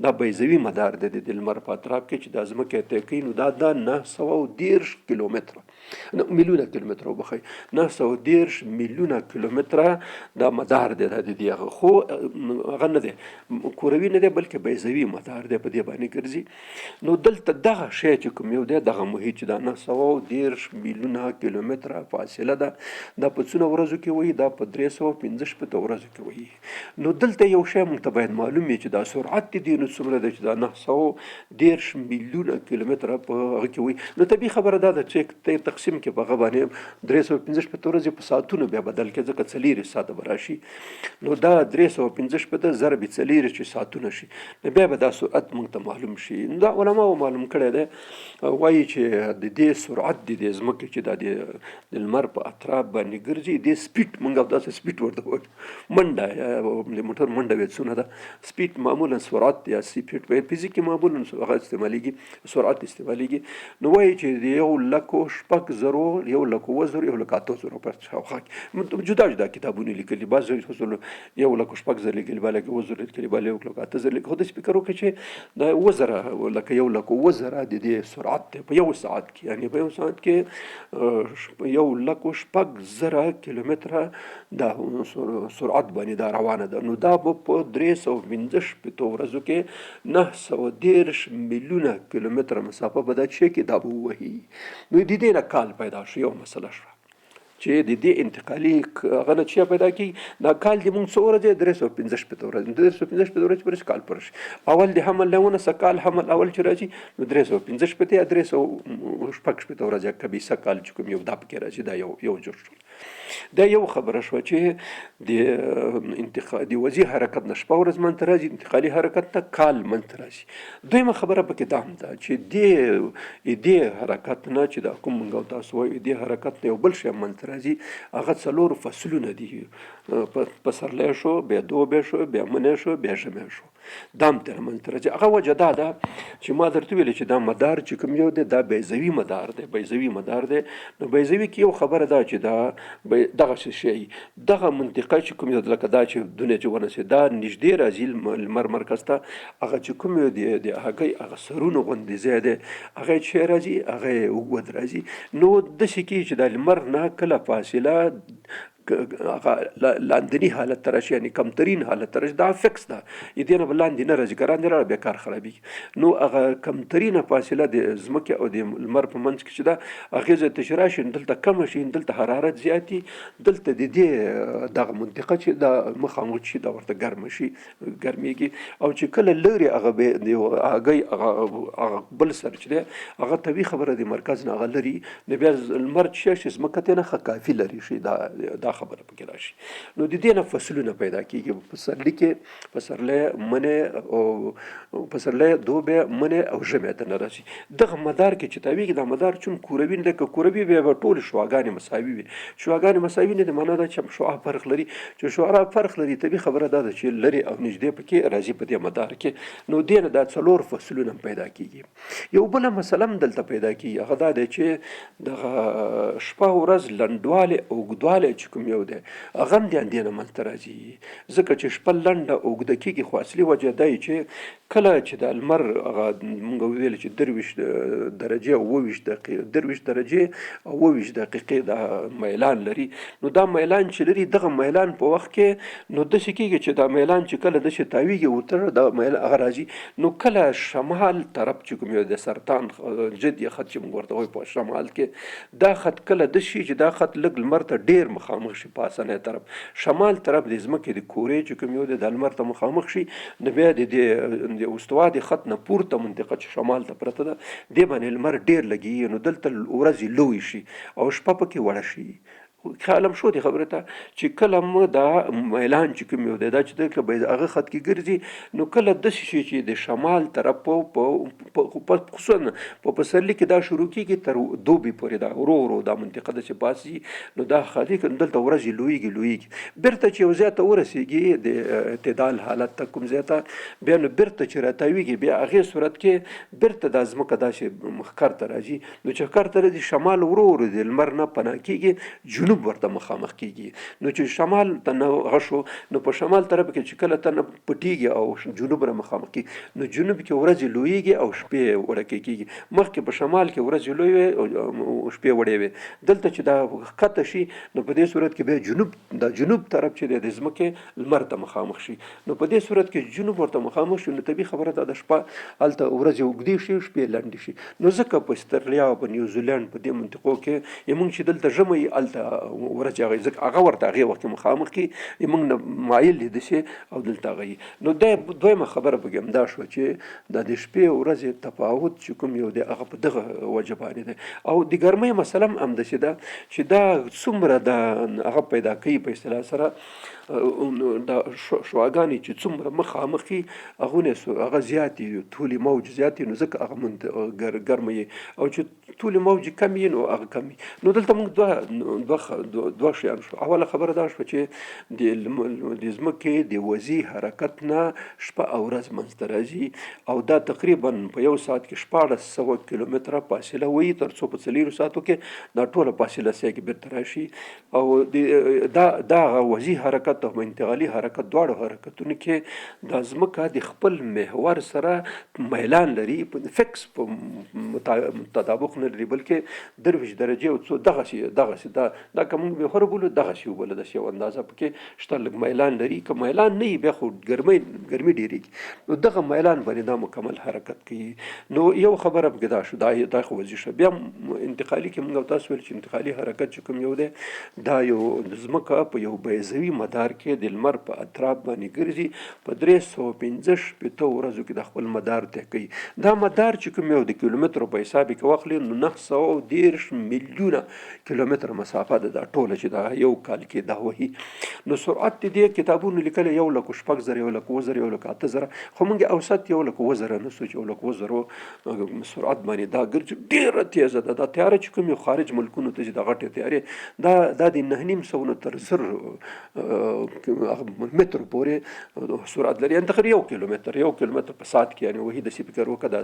دا بیضوي مدار دی د لمر په اطراف کې چې دا ځمکه طی کوي، نو دا د 930 کیلومتره، میلیونه کیلومتره، وبخښئ، 930 میلیونه کیلومتره دا مدار دی. دا د دې هغه خو هغه نه دی، کروي نه دی، بلکې بیضوي مدار دی، په دې باندې ګرځي. نو دلته دغه شی چې کوم یو دی، دغه محیط چې دا 930 میلیونه کیلومتره فاصله ده، دا په څونه ورځو کې وایي؟ دا په 365 ورځو کې وایي. نو دلته یو شی موږ ته باید معلوم وي چې دا سرعت دی نو څومره دی چې دا 930 میلیونه کیلومتره په هغه کې وایي. نو طبیعي خبره دا ده چې ته تقسیم کې په هغه باندې 365 ورځې په ساعتونو بیا بدل کې، ځکه 24 ساعته به راشي. نو دا 365 ضرب 24 چې ساعتونه شي، نو بیا به دا سرعت موږ ته معلوم شي. نو دا علماو معلوم کړی دی، وایي چې د دې سرعت د دې ځمکې چې دا د لمر په اطراف باندې ګرځي، د speed، موږ داسې speed ورته وایو، منډه یا د موټر منډه وي څونه ده، speed معمولا سرعت یا speed په فزیک کې معمولا هغه استعمالیږي، سرعت استعمالیږي. نو وایي چې د 1,06,000، 1,07,000، 1,08,000 په شاوخوا کې جدا جدا کتابونه لیکلي. بعضې 1,06,000 لیکلي، بل 7,000 لیکلي، بل 1,08,000 لیکلي، خو داسې فکر وکړي چې دا 7000 لکه 1,07,000 د دې سرعت دی په یو ساعت کې، یعنی په یو ساعت کې 1,06,000 کیلومتره دا سرعت باندې دا روانه ده. نو دا به په 365 ورځو کې 930 میلیونه کیلومتره مسافه به دا چې کې دا به ووهي. نو د دې نه کال پیدا شو. یو مسله شوه چې د دې انتقالي هغه نه چې پیدا کیږي دا کال د مونږ څو ورځې؟ 365 ورځې. 365 ورځې پرې کال پوره شي. اول د حمل نه ونیسه، کال حمل اول چې راځي نو 365 یا 366 ورځې کبیسه کال چې کوم یو دا پکې راځي. دا یو یو جوړ شو. دا یو خبره شوه چې د انتقال د وضعي حرکت نه شپه ورځ منځته راځي، انتقالي حرکت نه کال منځته راځي. دویمه خبره پکې دا هم ده چې دې حرکت نه چې دا کوم مونږ او تاسو وایو، دې حرکت نه یو بل شی منځته راځي، هغه څلور فصلونه دي. پسرلی شو، بیا دوبی شو، بیا منی شو، بیا ژمی شو. دا هم ترې منځته راځي. هغه وجه دا ده چې ما درته ویل چې دا مدار چې کوم یو دی، دا بیضوي مدار دی، بیضوي مدار دی. نو بیضوي کې یو خبره ده چې دا دغه څه شی، دغه منطقه چې کوم یو لکه دا چې دنیا چې ونیسي، دا نږدې راځي لمر مرکز ته، هغه چې کوم یو دی د هګۍ هغه سرونو غوندې ځای دی، هغه چې راځي هغه یې اوږد راځي. نو داسې کېږي چې دا لمر نه کله فاصله هغه لاندني حالت ته راشي، یعنی کمترین حالت ته راشي، دا fix ده، دې نه به لاندې نه راځي، که لاندې راغله بیا کار خرابېږي. نو هغه کمترینه فاصله د ځمکې او د لمر په منځ کې چې ده، هغې ځای ته چې راشي، نو دلته کمه شي، دلته حرارت زیات وي، دلته د دې دغه منطقه چې دا مخامخ شي، دا ورته ګرمه شي، ګرمېږي. او چې کله لرې هغه به د هګۍ هغه بل سر چې دی، هغه طبیعي خبره د مرکز نه هغه لري، نو بیا لمر چې شي ځمکه ترې نه ښه کافي لرې شي، دا خبره پکې راشي. نو د دې نه فصلونه پیدا کېږي. پسرلي کې پسرلی، منی او پسرلی، دوبی، منی او ژمی ته نه راځي. دغه مدار کې چې تاویږي، دا مدار چون کروي نه دی، که کروي وي به ټولې شعاګانې مساوي وي. شعاګانې مساوي نه دي، معنا دا چې شعاع فرق لري. چې شعاع فرق لري، طبیعي خبره دا ده چې لرې او نږدې پکې راځي په دې مدار کې. نو دې نه دا څلور فصلونه هم پیدا کېږي. یو بله مسله هم دلته پیدا کېږي، هغه دا دی چې دغه شپه ورځ لنډوالی او اوږدوالی چې کوم یو دی، هغه هم د همدې نه منځته راځي، ځکه چې شپه لنډه اوږده کېږي. خو اصلي وجه دا چې کله چې د لمر هغه مونږ ویل چې 23 درجې او 27 دقیقې، 23 درجې او 27 دقیقې دا میلان لري. نو دا میلان چې لري، دغه میلان په وخت کې نو داسې کېږي چې دا میلان چې کله داسې تاویږي ورته دا میلان هغه راځي. نو کله شمال طرف چې کوم یو د سرطان جد یا خط چې موږ ورته وایو په شمال کې، دا خط کله داسې شي چې دا خط لږ لمر ته ډېر مخامخ شي، پاسنی طرف شمال طرف د ځمکې د کورې چې کوم یو دی د لمر ته مخامخ شي، نو بیا د دې د استوا د خط نه پورته منطقه چې شمال ته پرته ده، دې باندې لمر ډېر لګېږي. نو دلته ورځې لوی شي او شپه پکې وړه شي. خیال هم شو دې خبرې ته چې کله مو دا میلان چې کوم یو دی، دا چې دلته به هغه خط کې ګرځي، نو کله داسې شي چې د شمال طرف په خصوصا په پسرلي کې دا شروع کېږي تر دوبي پورې، دا ورو ورو دا منطقه داسې پاسي، نو دا خالي دلته ورځې لویږي لویږي، بیرته چې یو ځای ته ورسېږي د اعتدال حالت ته کوم ځای ته، بیا نو بیرته چې راتاویږي، بیا هغې صورت کې بیرته دا ځمکه داسې ښکر ته راځي. نو چې ښکر ته راځي، شمال ورو ورو د لمر نه پناه کېږي، جنوب ورته مخامخ کېږي. نو چې شمال ته نه هغه شو، نو په شمال طرف کې چې کله ته نه پټېږي او جنوب را مخامخ کېږي، نو جنوب کې ورځې لویږي او شپې وړکې کېږي. مخکې په شمال کې ورځې لوی وې او شپې وړې وې. دلته چې دا ښکته شي، نو په دې صورت کې بیا جنوب، دا جنوب طرف چې دی د ځمکې لمر ته مخامخ شي، نو په دې صورت کې جنوب ورته مخامخ شي، نو طبیعي خبره ده د شپه هلته ورځې اوږدې شي، شپې لنډې شي. نو ځکه په استرلیا او په نیوزیلند په دې منطقو کې موږ چې دلته ژمی، هلته ورځې هغه، ځکه هغه ورته هغې وخت کې مخامخ کړي، موږ نه مایل دي داسې او دلته هغه. نو دا دویمه خبره پکې همدا شوه چې دا د شپې او ورځې تفاوت چې کوم یو دی، هغه په دغه وجه باندې دی. او د ګرمۍ مسله هم همداسې ده چې دا څومره د هغه پیدا کوي، په اصطلاح سره دا شعاګانې چې څومره مخامخ وي، هغونه هغه زیاتې وي، طول موج زیات وي، نو ځکه هغه ګرمه وي، او چې طول موج کم وي، نو هغه کم وي. نو دلته موږ دوه شیان شو. اوله خبره دا شوه چې د ځمکې د وضعي حرکت نه شپه او ورځ منځته راځي، او دا تقریبا په یو ساعت کې 1600 کیلومتره فاصله وهي، تر څو په 4 ساعتو کې دا ټوله فاصله سیه کې بېرته راشي. او دا دا وضعي حرکت او انتقالي حرکت دواړو حرکتونو کې دا ځمکه د خپل محور سره میلان لري، فکس په تطابق نه لري، بلکې 23 درجې او څو دغسې دغسې دا دا که موږ محور بولو، دغسې وبوله، داسې یو اندازه پکې شته، لږ میلان لري. که میلان نه وي، بیا خو ګرمۍ ګرمي ډېرېږي. نو دغه میلان باندې دا مکمل حرکت کوي. نو یو خبره پکې دا شو، دا دا خو وضعي شو. بیا انتقالي کې موږ تاسو ویل چې انتقالي حرکت چې کوم یو دی، دا یو ځمکه په یو بیضوي مدار کې د لمر په اطراف باندې ګرځي، په 365 ورځو کې د خپل مدار طی کوي. دا مدار چې کوم یو د کیلومترو په حساب کې واخلي، نو 930 میلیونه کیلومتر مسافه ده دا ټوله چې دا یو کال کې دا وهي. نو سرعت دې کتابونو لیکلی 1,06,000، 1,07,000، 1,08,000، خو موږ اوسط 1,07,000 نیسو چې 1,07,000 سرعت باندې دا ګرځي. ډېره تیزه ده دا طیاره چې کوم یو خارج ملکونو ته ځي، دا غټې طیارې، دا دا د 950 نه تر 1000 مترو پورې سرعت لري، یعنې تقریبا 1 کیلومتر په ساعت کې یعنې وهي. داسې فکر وکړه، دا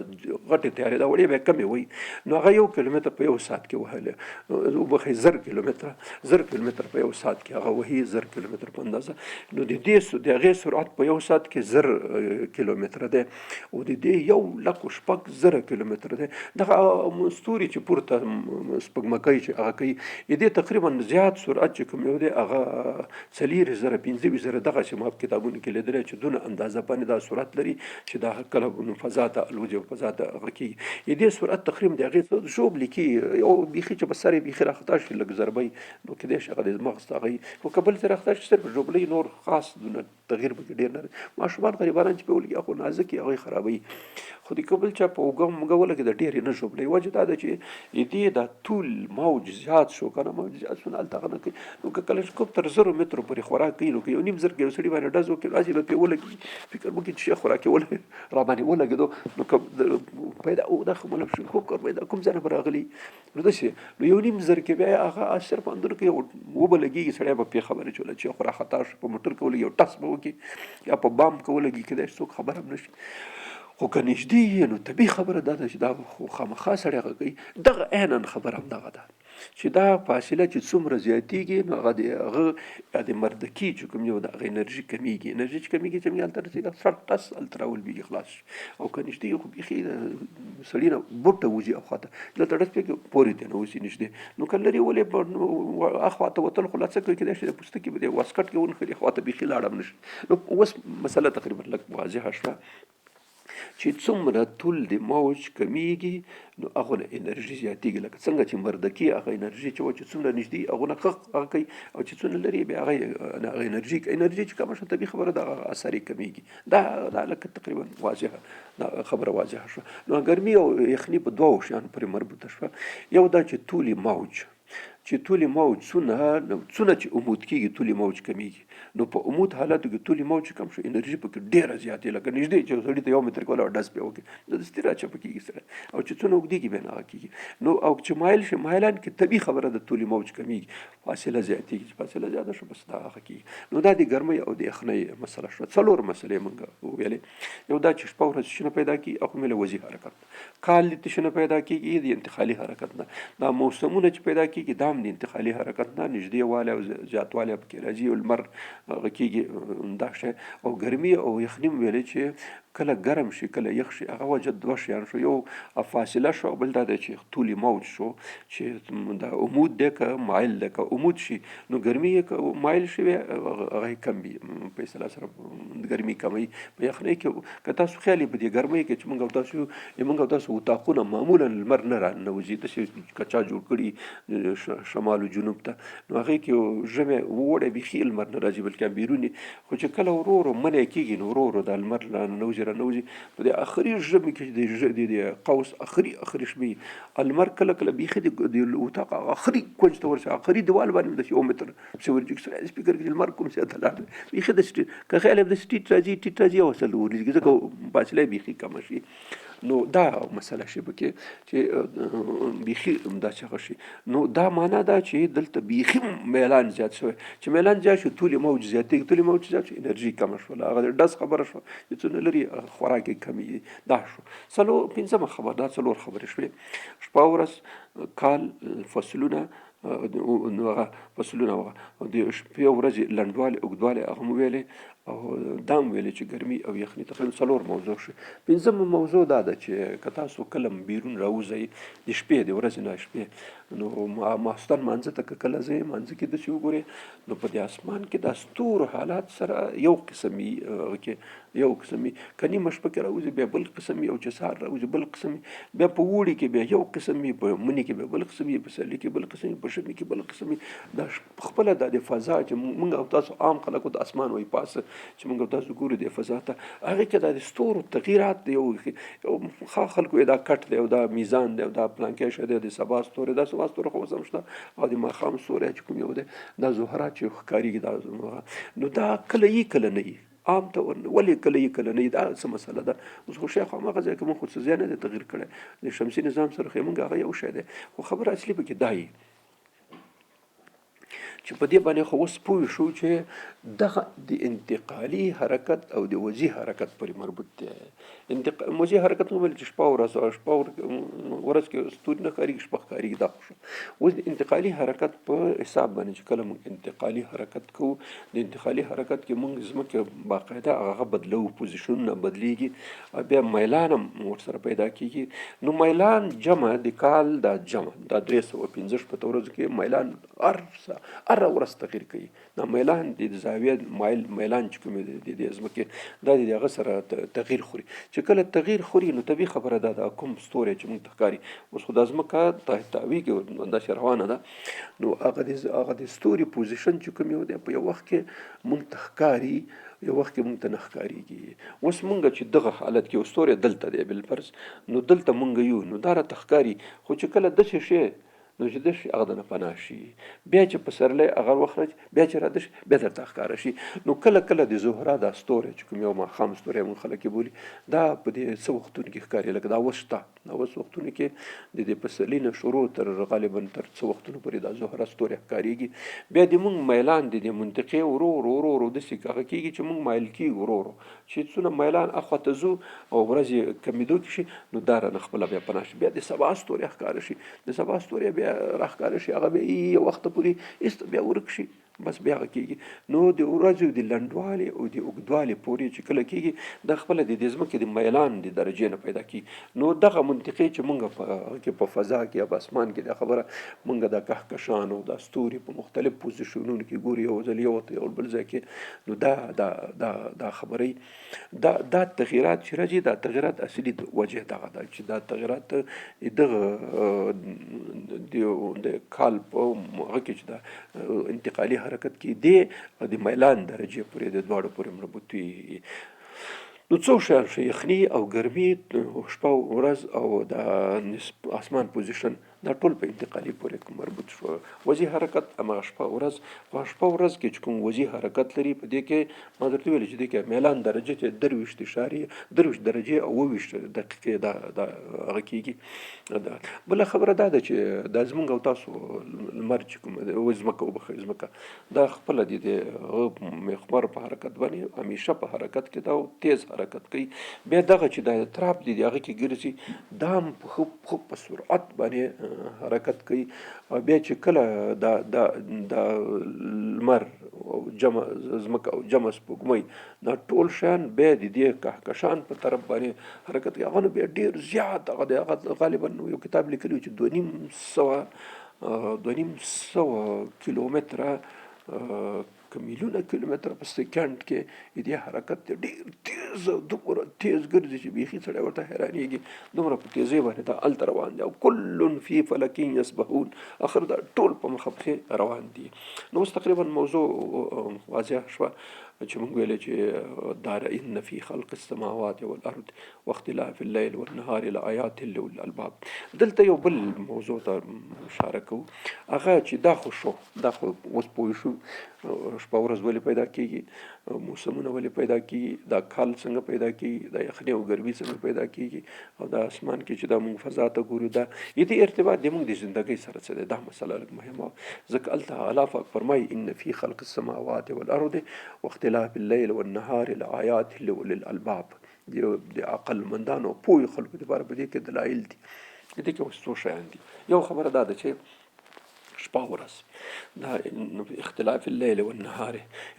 غټې طیارې دا وړې بیا کمې وهي. نو هغه 1 کیلومتر په یو ساعت کې وهلی، وبخښئ، 1000 کیلومتره، 1000 کیلومتر په یو ساعت کې هغه وهي، 1000 کیلومتر په اندازه. نو د دې د هغې سرعت په یو ساعت کې 1000 کیلومتره دی او د دې 1,06,000 کیلومتره دی. دغه ستوري چې پورته سپوږمکۍ چې هغه کوي، دې تقریبا زیات سرعت چې کوم یو دی، هغه 4000، 25,000، دغسې ما په کتابونو کې لیدلی چې دونه اندازه باندې دا سرعت لري چې دا کله فضا ته الوځي او فضا ته هغه کېږي. دې سرعت تقریبا د هغې ژوبلې کې یو بیخي چې په سر یې بیخي راخطا شي، لږ ضربه، نو کېدای شي هغه د مغز ته هغه، خو که بل ځای راخطا شي، صرف ژوبلې، نور خاص دونه تغییر پکې ډېر نه. ماشومان غریبانان چې په ولګي، خو نازک هغه خرابوي، خو د کبل چا په اوږه موږ ولګي، د ډېرې نه ژوبلوي. وجه دا ده چې دې دا طول موج زیات شو که نه، موج زیات شو، نو هلته هغه نه کوي. نو که کلشکوپ تر 1000 مترو پورې خوراک کوي، نو که 1.5 زر کې یو سړي باندې ډز وکړي، نو هسې به پرې ولګي، فکر وکړي چې خوراک یې را باندې ولګېدو، نو که پیدا او دا خو ملک شو، خو کار پیدا کوم ځای نه به راغلي. نو داسې نو 1.5 زر کې بیا هغه صرف اندر کې وبه لګېږي، سړی به پرې خبره چوله چې خورا خطا شو. په موټر کې ولګي، یو ټس به وکړي، یا په بام کې ولګي، کېدای شي څوک خبر هم نه شي. خو که نږدې یې، نو طبیعي خبره دا ده چې دا خو خامخا سړی هغه کوي. دغه عیناً خبره هم دغه ده چې دا فاصله چې څومره زیاتېږي، نو هغه د هغه یا د مردکي چې کوم یو د هغه انرژي کمیږي. انرژي چې کمیږي، چې هلته رسېږي، سړ ټس هلته راولوېږي، خلاص شي. او که نږدې، خو بیخي سړي نه بوټه وځي او خواته دلته ډس پې پورې دی نه وځي نږدې. نو که لرې ولې اخوا ته وتل، خو لا څه کوي، کېدای شي د پوستکي به د واسکټ کې ونښلي، خواته بیخي لاړ هم نه شي. نو اوس مسله تقریبا لږ واضحه شوه چې څومره طول د موج کمیږي، نو هغه نه انرژي زیاتیږي. لکه څنګه چې مردکي هغه انرژي چې و چې څومره نږدې هغه ښه هغه کوي، او چې څومره لرې بیا هغه هغه انرژي چې کمه شوه، طبیعي خبره ده هغه اثر یې کمیږي. دا دا لکه تقریبا واضحه دا خبره واضحه شوه. نو ګرمي او یخني په دوو شیانو پورې مربوطه شوه. یو دا چې طول موج چې طول موج څونه څونه چې عمود کیږي طول موج کمیږي. نو په عمود حالاتو کې طول موج چې کم شو، انرژي پکې ډیره زیاتې، لکه نږدې چې سړي ته یو متر کوله ډز پې وکړي نو دستي راچپه کیږي سره، او چې څونه اوږدېږي بیا نه هغه کیږي. نو او چې مایل شي، مایلان کې طبیعي خبره ده طول موج کمیږي، فاصله زیاتېږي. چې فاصله زیاته شوه بس دا هغه کیږي. نو دا د ګرمۍ او د یخنۍ مسله شوه. څلور مسلې مونږ وویلې. یو دا چې شپه ورځ شنه پیدا کیږي، هغه مې له وضعي حرکت، کال د تشنه پیدا کیږي د انتقالي حرکت نه، دا موسمونه چې پیدا کیږي دا هم د انتقالي حرکت نه، نږدې والی او زیاتوالی پکې راځي او لمر هغه کیږي دا شی. او ګرمي او یخني مو ویلې چې کله ګرم شي کله یخ شي، هغه وجه دوه شیان شو، یو فاصله شو، بل دا دی چې طول موج شو، چې دا عمود دی که مایل دی. که عمود شي نو ګرمي یې، که مایل شي هغه یې کم وي، په اصطلاح سره ګرمي کموي. په یخنۍ کې که تاسو خیال یې په دې ګرمۍ کې چې موږ او تاسو اتاقونه معمولا لمر نه راننوځي، داسې که چا جوړ کړي شمال او جنوب ته، نو هغې کې ژمی اوړی بیخي لمر نه راځي، بلکې بیروني. خو چې کله ورو ورو منی کېږي نو ورو ورو دا لمر راننوځي راننوځي. په دې اخري ژمي کې د قوس اخري اخري شپې لمر کله کله بیخي د اتاق اخري کونج ته ورسي، اخري دیوال باندې داسې یو متر پسې ورځي، سړی داسې فکر کوي لمر کوم ځای ته لاړ دی، بیخي داسې ټیټ، که خیال یې داسې ټیټ راځي ټیټ راځي او اصل ورځي، ځکه فاصله یې بیخي کمه شي. نو دا مسله شي پکې چې بیخي داسې هغه شي. نو دا معنا دا چې دلته بیخي میلان زیات شوی، چې میلان زیات شو طول موج زیاتېږي، طول موج زیات شو انرژي کمه شوله، هغه د ډز خبره شوه چې څونه لري خوراک یې کمېږي. دا شو څلور پنځمه خبره. دا څلور خبرې شوې: شپه ورځ، کال، فصلونه. نو هغه فصلونه هغه د شپې او ورځې لنډوالی اوږدوالی هغه مو ویلې، او دا مو ویلې چې ګرمي او یخني. تقریبا څلور موضوع شوې. پنځمه موضوع دا ده چې که تاسو کله بیرون راوځئ د شپې، د ورځې نه شپې، نو ماخستن مانځه ته که کله ځئ، مانځه کې داسې وګورئ، نو په دې اسمان کې د ستورو حالات سره یو قسم وي، هغه کې یو قسم وي. که نیمه شپه کې راوځي بیا بل قسم وي، او چې سهار راوځي بل قسم وي. بیا په اوړي کې بیا یو قسم وي، په مني کې بیا بل قسم وي، په پسرلي کې بل قسم وي، په ژمي کې بل قسم وي. دا خپله د فضا چې موږ او تاسو عام خلکو د اسمان وایي پاسه چې موږ او تاسو ګورو د فضا ته، هغې کې د ستورو تغیرات دی. یو ښه خلکو یې دا کټ دی او دا میزان دی او دا پلانکی شی دی، د سبا ستوری، دا سبا ستوری خو اوس هم شته، او د ماښام ستوری چې کوم یو دی، دا زهره چې ښکارېږي، دا نو دا کله یي کله نه یي. عام ته ولې کله یي کله نه یي؟ دا څه مسله ده؟ اوس خو شیخ هماغه ځای کې موږ خو څه ځای نه دی تغییر کړی، د شمسي نظام سره خو موږ هغه یو شی دی. خو خبره اصلي پکې دا یي چې په دې باندې خو اوس پوه شو چې دغه د انتقالي حرکت او د وضعي حرکت پورې مربوط دی. وضعي حرکت مو ویل چې شپه ورځ، شپه ورځ کې ستوري نه ښکارېږي، شپه ښکارېږي، دا خو شو. اوس د انتقالي حرکت په حساب باندې چې کله موږ انتقالي حرکت کوو، د انتقالي حرکت کې موږ ځمکه باقاعده هغه بدلوو، پوزیشنونه بدلیږي او بیا میلان هم ورسره پیدا کیږي. نو میلان جمع د کال دا جمع دا 365 ورځو کې میلان هره ورځ تغییر کوي. دا میلان د زاویه مایل میلان چې کوم دی د ځمکې، دا د هغه سره تغییر خوري. چې کله تغییر خوري نو طبیعي خبره ده دا کوم ستوری چې موږ ته ښکاري، اوس خو دا ځمکه تاویږي داسې روانه ده، نو هغه د ستوري پوزیشن چې کوم یو دی، په یو وخت کې موږ ته ښکاري، یو وخت کې موږ ته نه ښکارېږي. اوس موږ چې دغه حالت کې ستوری دلته دی بالفرض، نو دلته موږ یو، نو دا راته ښکاري. خو چې کله داسې شي نو چې داسې هغه دنه پناه شي، بیا چې پسرلی هغه وخت راځي، بیا چې راده شي بیا درته ښکاره شي. نو کله کله د زهره دا ستوری چې کوم یو ماښام ستوری موږ خلک یې بولي، دا په دې څه وختونو کې ښکاري، لکه دا اوس شته. دا اوس وختونو کې د دې پسرلي نه شروع تر غالبا تر څه وختونو پورې دا زهره ستوری ښکارېږي. بیا د موږ میلان د دې منطقې ورو ورو ورو ورو داسې هغه کېږي چې موږ مایل کېږو ورو ورو، چې څونه میلان اخوا ته ځو او ورځې کمېدو کې شي، نو دا رانه خپله بیا پناه شي، بیا د سبا ستوری ښکاره شي، د سبا ستوری بیا راښکاره شي، هغه بیا یو وخته پورې ایسته بیا ورک شي، بس بیا هغه کېږي. نو د ورځو د لنډوالي او د اوږدوالي پورې چې کله کېږي، دا خپله د دې ځمکې د میلان د درجې نه پیدا کېږي. نو دغه منطقې چې مونږ په هغه کې په فضا کې یا په اسمان کې دا خبره مونږ د کهکشان او د ستوري په مختلف پوزیشنونو کې ګورو، یو ځل یو ته یو بل ځای کې، نو دا دا دا دا خبرې دا دا تغیرات چې راځي، دا تغیرات اصلي وجه دغه ده چې دا تغیرات دغه د کال په هغه کې چې دا انتقالي حرکت کې دی او د میلان درجې پورې د دواړو پورې مربوط وي. نو څو شیان شو: یخني او ګرمي، شپه او ورځ، او د اسمان پوزیشن. دا ټول په انتقالي پورې مربوط شو. وضعي حرکت هماغه شپه ورځ، خو شپه ورځ کې چې کوم وضعي حرکت لري، په دې کې ما درته ویل چې دې کې میلان درجه چې 23.23 درجې او 27 دقیقې دا دا هغه کېږي. دا بله خبره دا ده چې دا زمونږ او تاسو لمر چې کومه دی، ځمکه، وبخښئ، ځمکه دا خپله د دې محور په حرکت باندې همیشه په حرکت کې ده او تیز حرکت کوي. بیا دغه چې دا اطراف دي، هغه کې ګرځي، دا هم په ښه په سرعت باندې حرکت کوي. او بیا چې کله دا دا دا لمر او جمع ځمکه او جمع سپوږمۍ، دا ټول شیان بیا د دې کهکشان په طرف باندې حرکت کوي، هغه نو بیا ډېر زیات هغه دی. هغه غالبا یو کتاب لیکلی چې 250 کیلومتره که میلیونه کیلومتره په سیکنډ کې دې حرکت دی. ډېر تیز، دومره تیز ګرځي چې بیخي سړی ورته حیرانېږي، دومره په تیزۍ باندې دا هلته روان دی. او کل فی فلک یسبحون، اخر دا ټول په مخه پسې روان دي. نو اوس تقریبا موضوع واضح شوه چې موږ ویلې چې دار ان فی خلق السماوات والارض واختلاف الليل والنهار لآیات لأولي الالباب. دلته یو بل موضوع ته اشاره کوو، هغه چې دا خو شو، دا خو اوس پوه شو شپه ورځ ولې پیدا کیږي، موسمونه ولې پیدا کیږي، دا کال څنګه پیدا کیږي، دا یخني او ګرمي څنګه پیدا کیږي، او دا اسمان کې چې دا موږ فضا ته ګورو، دا دې ارتباط د موږ د زندګۍ سره څه دی، دا مسله لږ مهمه. ځکه هلته الله پاک فرمایي ان فی خلق السماوات والارض واختلاف الليل والنهار لآیات لأولي الالباب. د عقل مندانو، پوهو خلکو دپاره په دې کې دلایل دي. په دې کې اوس څو شیان دي. یو خبره دا ده چې شپه ورځ دا اختلاف الليل والنهار،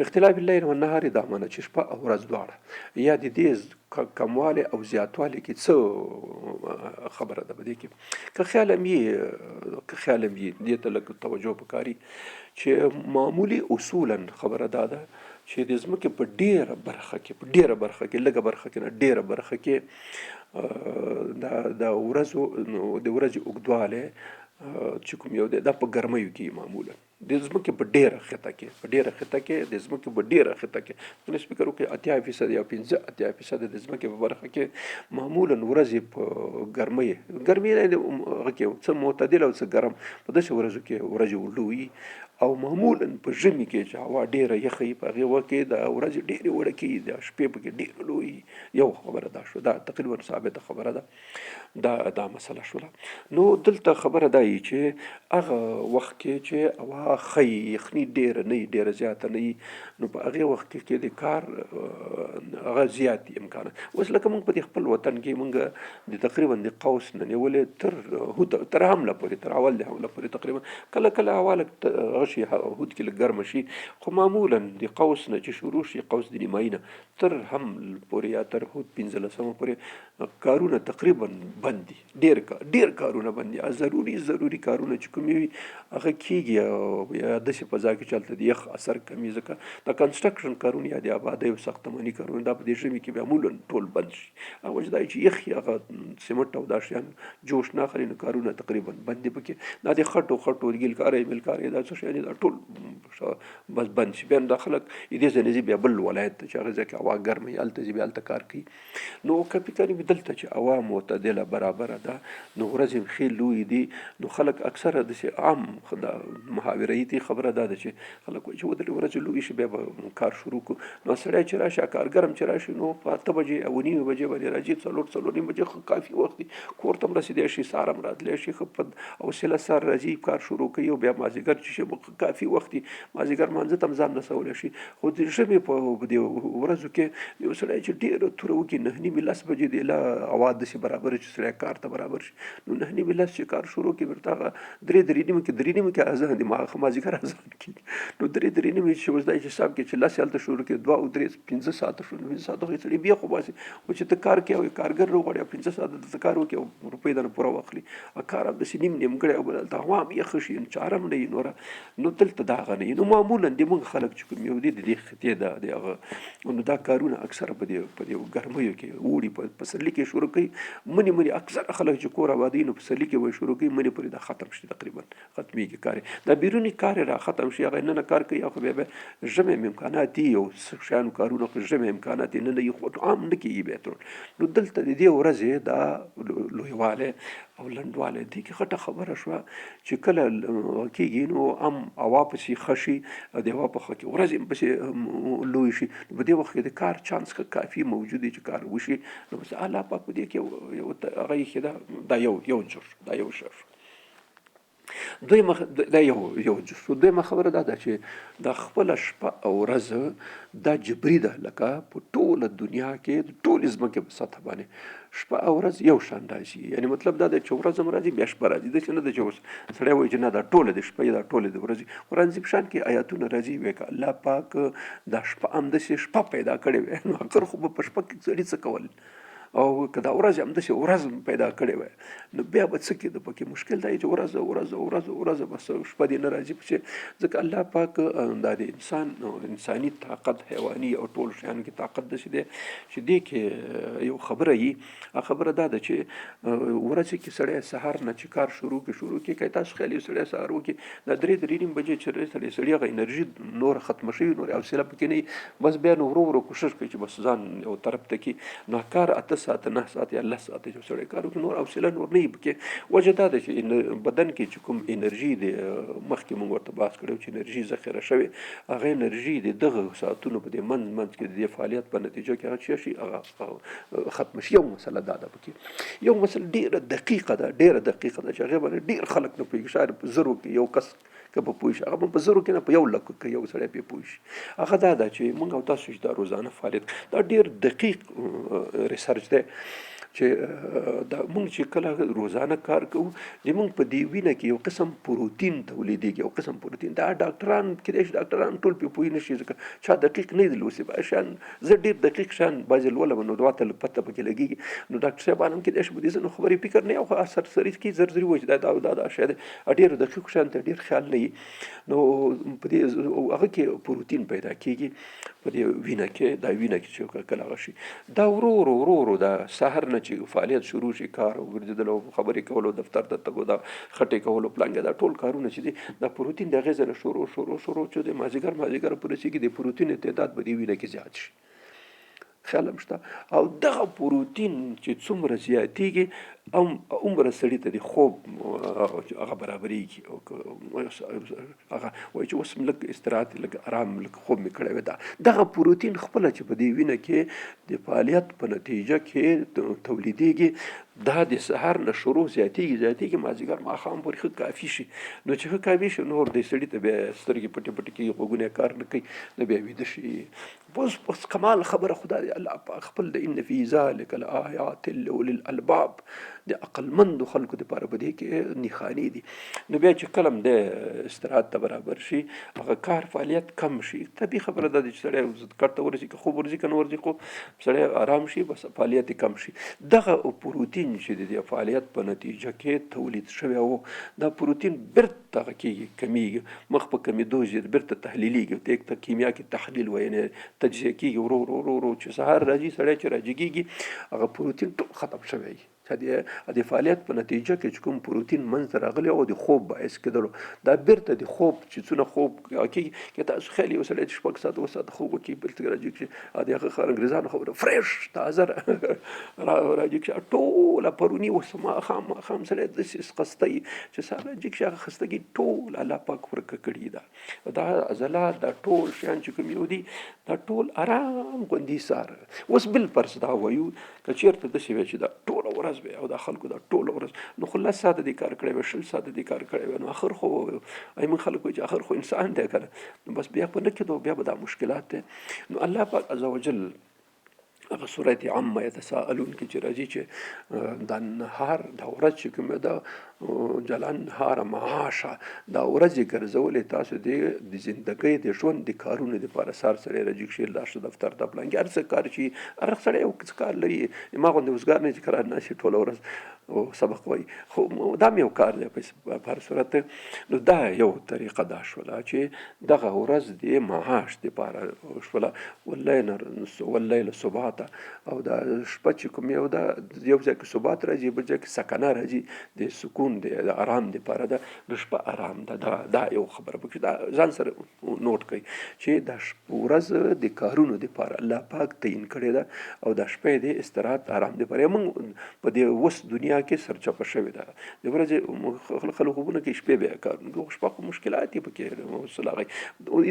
اختلاف الليل والنهار دا معنی چې شپه او ورځ دواړه یا د دې کموالی او زیاتوالی کې څه خبره ده په دې کې؟ که خیال هم یي دې ته لږ توجه پکاري چې معمولي اصولا خبره دا ده چې د ځمکې په ډیره برخه کې، لږه برخه کې نه، ډیره برخه کې دا د ورځې اوږدوالی چې کوم یو دی، دا په ګرمیو کې معمولا د ځمکې په ډیره خطه کې، د ځمکې په ډیره خطه کې نو فکر وکړئ 80% یا 85% د ځمکې په برخه کې معمولا ورځې په ګرمۍ، ګرمي نه، هغه کې څه معتدل او څه ګرم، په داسې ورځو کې ورځې وړوي. او معمولا په ژمي کې چې هوا ډیره یخه وي، په هغې وخت کې د ورځې ډېرې وړکې، د شپې پکې ډېرې لویې. یو خبره دا شوه، دا تقریبا ثابته خبره ده، دا دا مسله شوله. نو دلته خبره دا یي چې هغه وخت کې چې هوا ښه وي، یخني ډېره نه وي، ډېره زیاته نه وي، نو په هغې وخت کې د کار هغه زیات دي امکانات. اوس لکه موږ په دې خپل وطن کې موږ د تقریبا د قوس نه نیولې تر حوت، تر حمله پورې، تر اول د حمله پورې، تقریبا کله کله هوا لږ هغه شي، حوت کې لږ ګرمه شي، خو معمولا د قوس نه چې شروع شي، قوس د نیمایي نه تر حمل پورې یا تر حوت 15مه پورې کارونه تقریبا بند دي. ډیر ډیر کارونه بند دي. ضروري ضروري کارونه چې کوم وي هغه کیږي، او یا داسې فضا کې چې هلته د یخ اثر کمي، ځکه د construction کارونه یا د آبادۍ او ساختماني کارونه دا په دې ژمي کې بیا معمولا ټول بند شي. هغه وجه دا چې یخ هغه سیمټ او دا شیان جوش نه اخلي، نو کارونه تقریبا بند دي پکې. دا د خټو خټو ګیلکارۍ میلکارۍ دا څه شیان دي، دا ټول بس بند شي. بیا دا خلک دې ځای نه ځي بیا بل ولایت ته چې هغه ځای کې هوا ګرمه وي، هلته ځي، بیا هلته کار کوي. نو که فکر وي دلته چې هوا معتدله برابره ده، نو ورځې هم ښې لویې دي، نو خلک اکثره داسې عام دا محاوره دي خبره دا ده چې خلک وایي چې ودرې ورځې لویې شي، بیا به کار شروع کړو. نو سړی چې راشي، کارګر هم چې راشي، نو په 8 بجې او 9 بجې باندې راځي، 4، 4:30 بجې ښه کافي وخت دی، کور ته هم رسېدی شي، سهار هم راتلی شي، ښه په حوصله سهار راځي، کار شروع کوي، او بیا مازدیګر چې شي کافي وخت دی، مازدیګر مانځه ته هم ځان رسولی شي. خو د ژمي په دې ورځو کې یو سړی چې ډېره توره وکړي، 9:30، 10 بجې دی لا هوا داسې برابره چې سړی کار ته برابر شي، نو 9:30، 10 چې کار شروع کړي، بیرته هغه درې، 3:30 کې، 3:30 کې اذان دی، مازدیګر اذان کېږي، نو درې، 3:30 چې اوس دا چې حساب کې چې 10 یې هلته شروع کړي، دوه او درې 5 ساعته شو، نو 5 ساعته خو یې سړی بیا خو باسي. خو چې ته کار کوې او کارګر راوغواړي او 5 ساعته دلته کار وکړي او روپۍ درنه پوره واخلي، کار هم داسې نیم نیمګړی او بل هلته هوا هم یخه شي، چاره هم نه وي نوره. نو دلته دا هغه نه وي. نو معمولا د موږ خلک چې کوم یو دي د دې خطې د هغه، نو دا کارونه اکثره په دې ګرمیو کې، اوړي په پسرلي کې شروع کوي. مني مني اکثره خلک چې کور آبادوي، نو پسرلي کې به شروع کوي، مني پورې دا ختم شي، تقریبا ختمېږي کار، دا بیروني کار را ختم شي. هغه نن کار کوي، خو بیا به ژمی امکانات دي او شیانو کارونه، خو ژمی امکانات نه نه، خو عام نه کېږي بیا. نو دلته د دې ورځې دا لویوالی او لنډوالی دې کې غټه خبره شوه چې کله کېږي نو هم هوا پسې ښه شي او د هوا په ښه کې ورځې هم پسې لوی شي، نو په دې وخت کې د کار چانس ښه کافي موجود دی چې کار وشي. نو بس الله پاک په دې کې یو هغه ایښې ده. دا یو یو جز، دا یو شی شو. دویمه دا یو یو جز شو. دویمه خبره دا ده چې دا خپله شپه او ورځ دا جبري ده، لکه په ټوله دنیا کې د ټولې ځمکې په سطح باندې شپه او ورځ یو شان راځي. یعنی مطلب دا دی چې ورځ هم راځي بیا شپه راځي، داسې نه ده چې اوس سړی وایي چې نه دا ټوله د شپه دا ټوله د ورځې. قرآن عظیم شان کې آیاتونه راځي وایي که الله پاک دا شپه همداسې شپه پیدا کړې وای نو اخر خو به په شپه کې سړي څه کول، او که دا ورځ همداسې ورځ پیدا کړې وای نو بیا به څه کېده پکې. مشکل دا دی چې ورځ ورځ ورځ ورځ بس شپه دې نه راځي پسې، ځکه الله پاک دا د انسان انساني طاقت حیواني او ټول شیانو کې طاقت داسې دی چې دې کې یو خبره یي. هغه خبره دا ده چې ورځې کې سړی سهار نه چې کار شروع کړي شروع کړي، که تاسو خیال یو سړی سهار وکړي دا درې درې نیم بجې چې سړی سړي هغه انرژي نوره ختمه شوي، نور حوصله پکې نه وي، بس بیا نو ورو ورو کوشش کوي چې بس ځان یو طرف ته کړي. نو کار 8 ساعته 9 ساعته یا 10 ساعته چې سړی کار وکړي نور حوصله نور نه وي پکې. وجه دا ده چې بدن کې چې کوم انرژي د مخکې موږ ورته بحث کړی چې انرژي ذخیره شوې، هغه انرژي د دغه ساعتونو په دې منځ منځ کې د دې فعالیت په نتیجه کې هغه چې شي هغه ختم شي. یو مسله دا ده پکې. یو مسله ډیره دقیقه ده، ډیره دقیقه ده چې هغې باندې ډیر خلک نه پوهېږي. شاید په زرو کې یو کس که په پوه شي، هغه په زرو کې نه په یو لکو کې یو سړی پرې پوه شي. هغه دا ده چې موږ او تاسو چې دا روزانه فعالیت، دا ډیر دقیق research دی چې دا موږ چې کله روزانه کار کوو د موږ په دې وینه کې یو قسم پروتین تولیدېږي، یو قسم پروتین. دا ډاکټران کېدای شي ډاکټران ټول پرې پوه نه شي ځکه چا دقیق نه دي لوستي. شیان زه ډېر دقیق شیان بعضې لولم نو ما ته لږ پته پکې لګېږي، نو ډاکټر صاحبان هم کېدای شي په دې ځینو خبرې فکر نه او خو سرسري کې زر زر وایي چې دا دا دا دا شی دی، ډېرو دقیقو شیانو ته ډېر خیال نه وي. نو په دې هغه کې پروتین پیدا کېږي په دې وینه کې، دا وینه کې چې کله هغه شي دا ورو ورو ورو ورو دا سهار نه چې فعالیت شروع شي، کار او ګرځېدل او خبرې کولو دفتر ته تګ او دا خټې کولو پلانګې دا ټول کارونه چې دي دا پروتین د هغې ځای نه شروع شروع شروع چې د مازدیګر مازدیګر پورې رسېږي د پروتین تعداد به دې وینه کې زیات شي. خیال هم شته او دغه پروتین چې څومره زیاتېږي هم عمره سړي ته د خوب هغه برابرېږي. هغه وایي چې اوس مې لږ استراحت لږ ارام لږ خوب مې کړی وي. دا دغه پروتین خپله چې په دې وینه کې د فعالیت په نتیجه کې تولیدېږي دا د سهار نه شروع زیاتېږي زیاتېږي مازدیګر ماښام پورې ښه کافي شي. نو چې ښه کافي شي نور د سړي ته بیا سترګې پټې پټې کېږي، غوږونه یې کار نه کوي، نو بیا ویده شي. بس بس کمال خبره خدای دی الله پاک خپل د ان فی ذلک لآیات لاولی الالباب د عقلمندو خلکو دپاره په دې کې نښانې دي. نو بیا چې کله د استراحت ته برابر شي هغه کار فعالیت کم شي، طبیعي خبره ده چې سړی کټ ته ورسي که خوب ورځي که نه ورځي خو سړی آرام شي بس فعالیت یې کم شي. دغه پروتین چې د دې فعالیت په نتیجه کې تولید شوی و دا پروتین بیرته دغه کېږي کمیږي، مخ په کمېدو ځي، بیرته تحلیلیږي، ته ته کیمیا کې تحلیل وایي، یعنې تجزیه کېږي ورو ورو ورو ورو چې سهار راځي سړی چې راجګېږي هغه پروتین ټول ختم شوی وي. د فعالیت په نتیجه کې چې کوم پروتین منځ ته راغلی او د خوب باعث کېدلو دا بیرته د خوب چې څونه خوب کېږي که تاسو خیال یو سړی چې 6 ساعته 7 ساعته خوب وکړي بیرته راجګ شي د هغه انګریزانو خبره fresh تازه راجګ شي ټوله پروني اوس ماښام ماښام سړی داسې خسته وي چې سهار راجګ شي هغه خستګي ټول الله پاک ورکه کړي ده. دا عضلات دا ټول شیان چې کوم یو دي دا ټول ارام غوندي سار. اوس بل فرض دا وایو که چېرته داسې وی چې دا ټوله ورځ وی او دا خلکو دا ټوله ورځ نو خو 10 ساعته دې کار کړی وی 20 ساعته دې کار کړی وی نو اخر خو ای موږ خلک وایي چې اخر خو انسان دی که نه، نو بس بیا په نه کېدو بیا به دا مشکلات دی. نو الله پاک عز وجل هغه سورة عم یتساءلون کې چې راځي چې دا نهار دا ورځ چې کومه ده جعل النهار معاشا دا ورځ یې ګرځولې تاسو د د زندګۍ د ژوند د کارونو دپاره. سهار سړی راجګ شي لاړ شه دفتر ته پلان کې هر څه کار چې هر سړی یو څه کار لري، ما غوندې وزګار نه چې کرار ناست ټوله ورځ او سبق وایي خو دا مې یو کار دی په هر صورت. نو دا یو طریقه دا شوله چې دغه ورځ د معاش دپاره شوله. واللیل واللیل سباتا او دا شپه چې کوم یو ده یو ځای کې ثبات راځي بل ځای کې سکنه راځي د سکون. سکون دی، د آرام دپاره ده، نو شپه آرام ده. دا یو خبره پکې دا ځان سره نوټ کړئ چې دا ورځ د کارونو دپاره الله پاک تعین کړې ده او دا شپه د استراحت آرام دپاره. موږ په دې اوس دنیا کې سرچپه شوې ده، د ورځې خلک خوبونه کوي، شپې بیا کارونه کوي، شپه خو مشکلات دي پکې.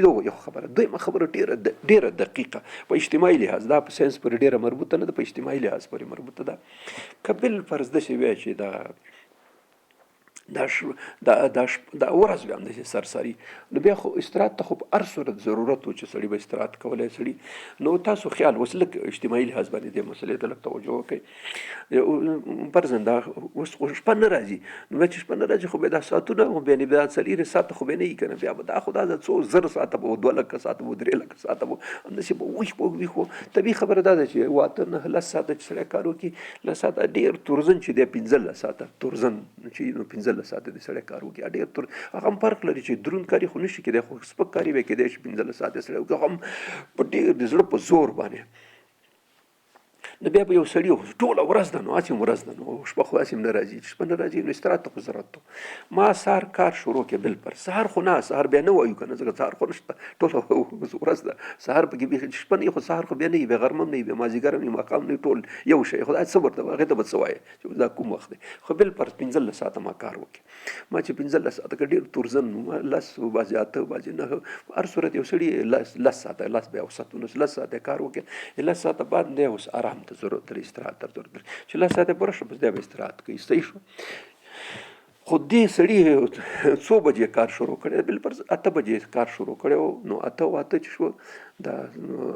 یو خبره. دویمه خبره ډېره ډېره دقیقه په اجتماعي لحاظ، دا په ساينس پورې ډېره مربوطه نه ده، په اجتماعي لحاظ پورې مربوطه ده. که بل فرض داسې وی چې دا دا دا دا دا ورځ بیا همداسې سرسري، نو بیا خو استراحت ته خو په هر صورت ضرورت و چې سړي به استراحت کولی سړي. نو تاسو خیال اوس لږ اجتماعي لحاظ باندې دې مسئلې ته لږ توجه وکړئ. فرضاً دا اوس خو شپه نه راځي، نو بیا چې شپه نه راځي خو بیا دا ساعتونه خو بیا بیا 4 ساعته خو بیا نه وي که نه، بیا به دا خو دا څو زر ساعته به و، 2 لکه ساعته به و، 3 لکه ساعته به همداسې به ویښ به ویښ و. طبیعي خبره دا ده چې 8 9 10 ساعته چې سړی کار وکړي، 10 ساعته ډېر تورزن چې دی 15 ساعته تورزن چې نو 15 ساعته د سړی کار وکړي ډېر تور. هغه هم فرق لري چې دروند کاري خو نشي کېدای، خو سپک کاري به کېدای شي 15 ساعته سړی وکړي، هغه هم په ډېر د زړه په زور باندې. نو بیا به یو سړي ټوله ورځ ده، نو هسې هم ورځ ده، نو شپه خو هسې هم نه راځي، چې شپه نه راځي نو استراحت ته خو ضرورت دی. ما سهار کار شروع کړ، بل پر سهار خو نه، سهار بیا نه وایو که نه، ځکه سهار خو نشته، ټوله ورځ ده، سهار پکې بیخي چې شپه نه وي خو سهار خو بیا نه وي، بیا غرمه هم نه وي، بیا مازدیګر هم نه وي، ماښام نه وي، ټول یو شی. خدای څه ورته هغې ته به څه وایې چې دا کوم وخت دی. خو بل پر 15 ساعته ما کار وکړ، ما چې 15 ساعته که ډېر تورزن وم، 10 بعضې 8 بعضې 9، په هر صورت یو سړي 10 ساعته، 10 بیا اوسط نو 10 ساعته کار وکړي، 10 ساعته بعد دی اوس آرام ته ضرورت لري، استراحت ته ضرورت لري، چې 10 ساعته پوره شو بس دی به استراحت کوي. صحیح شو. خو دې سړي څو بجې کار شروع کړی؟ بل پر 8 بجې کار شروع کړی و. نو 8 او 8 چې شو، دا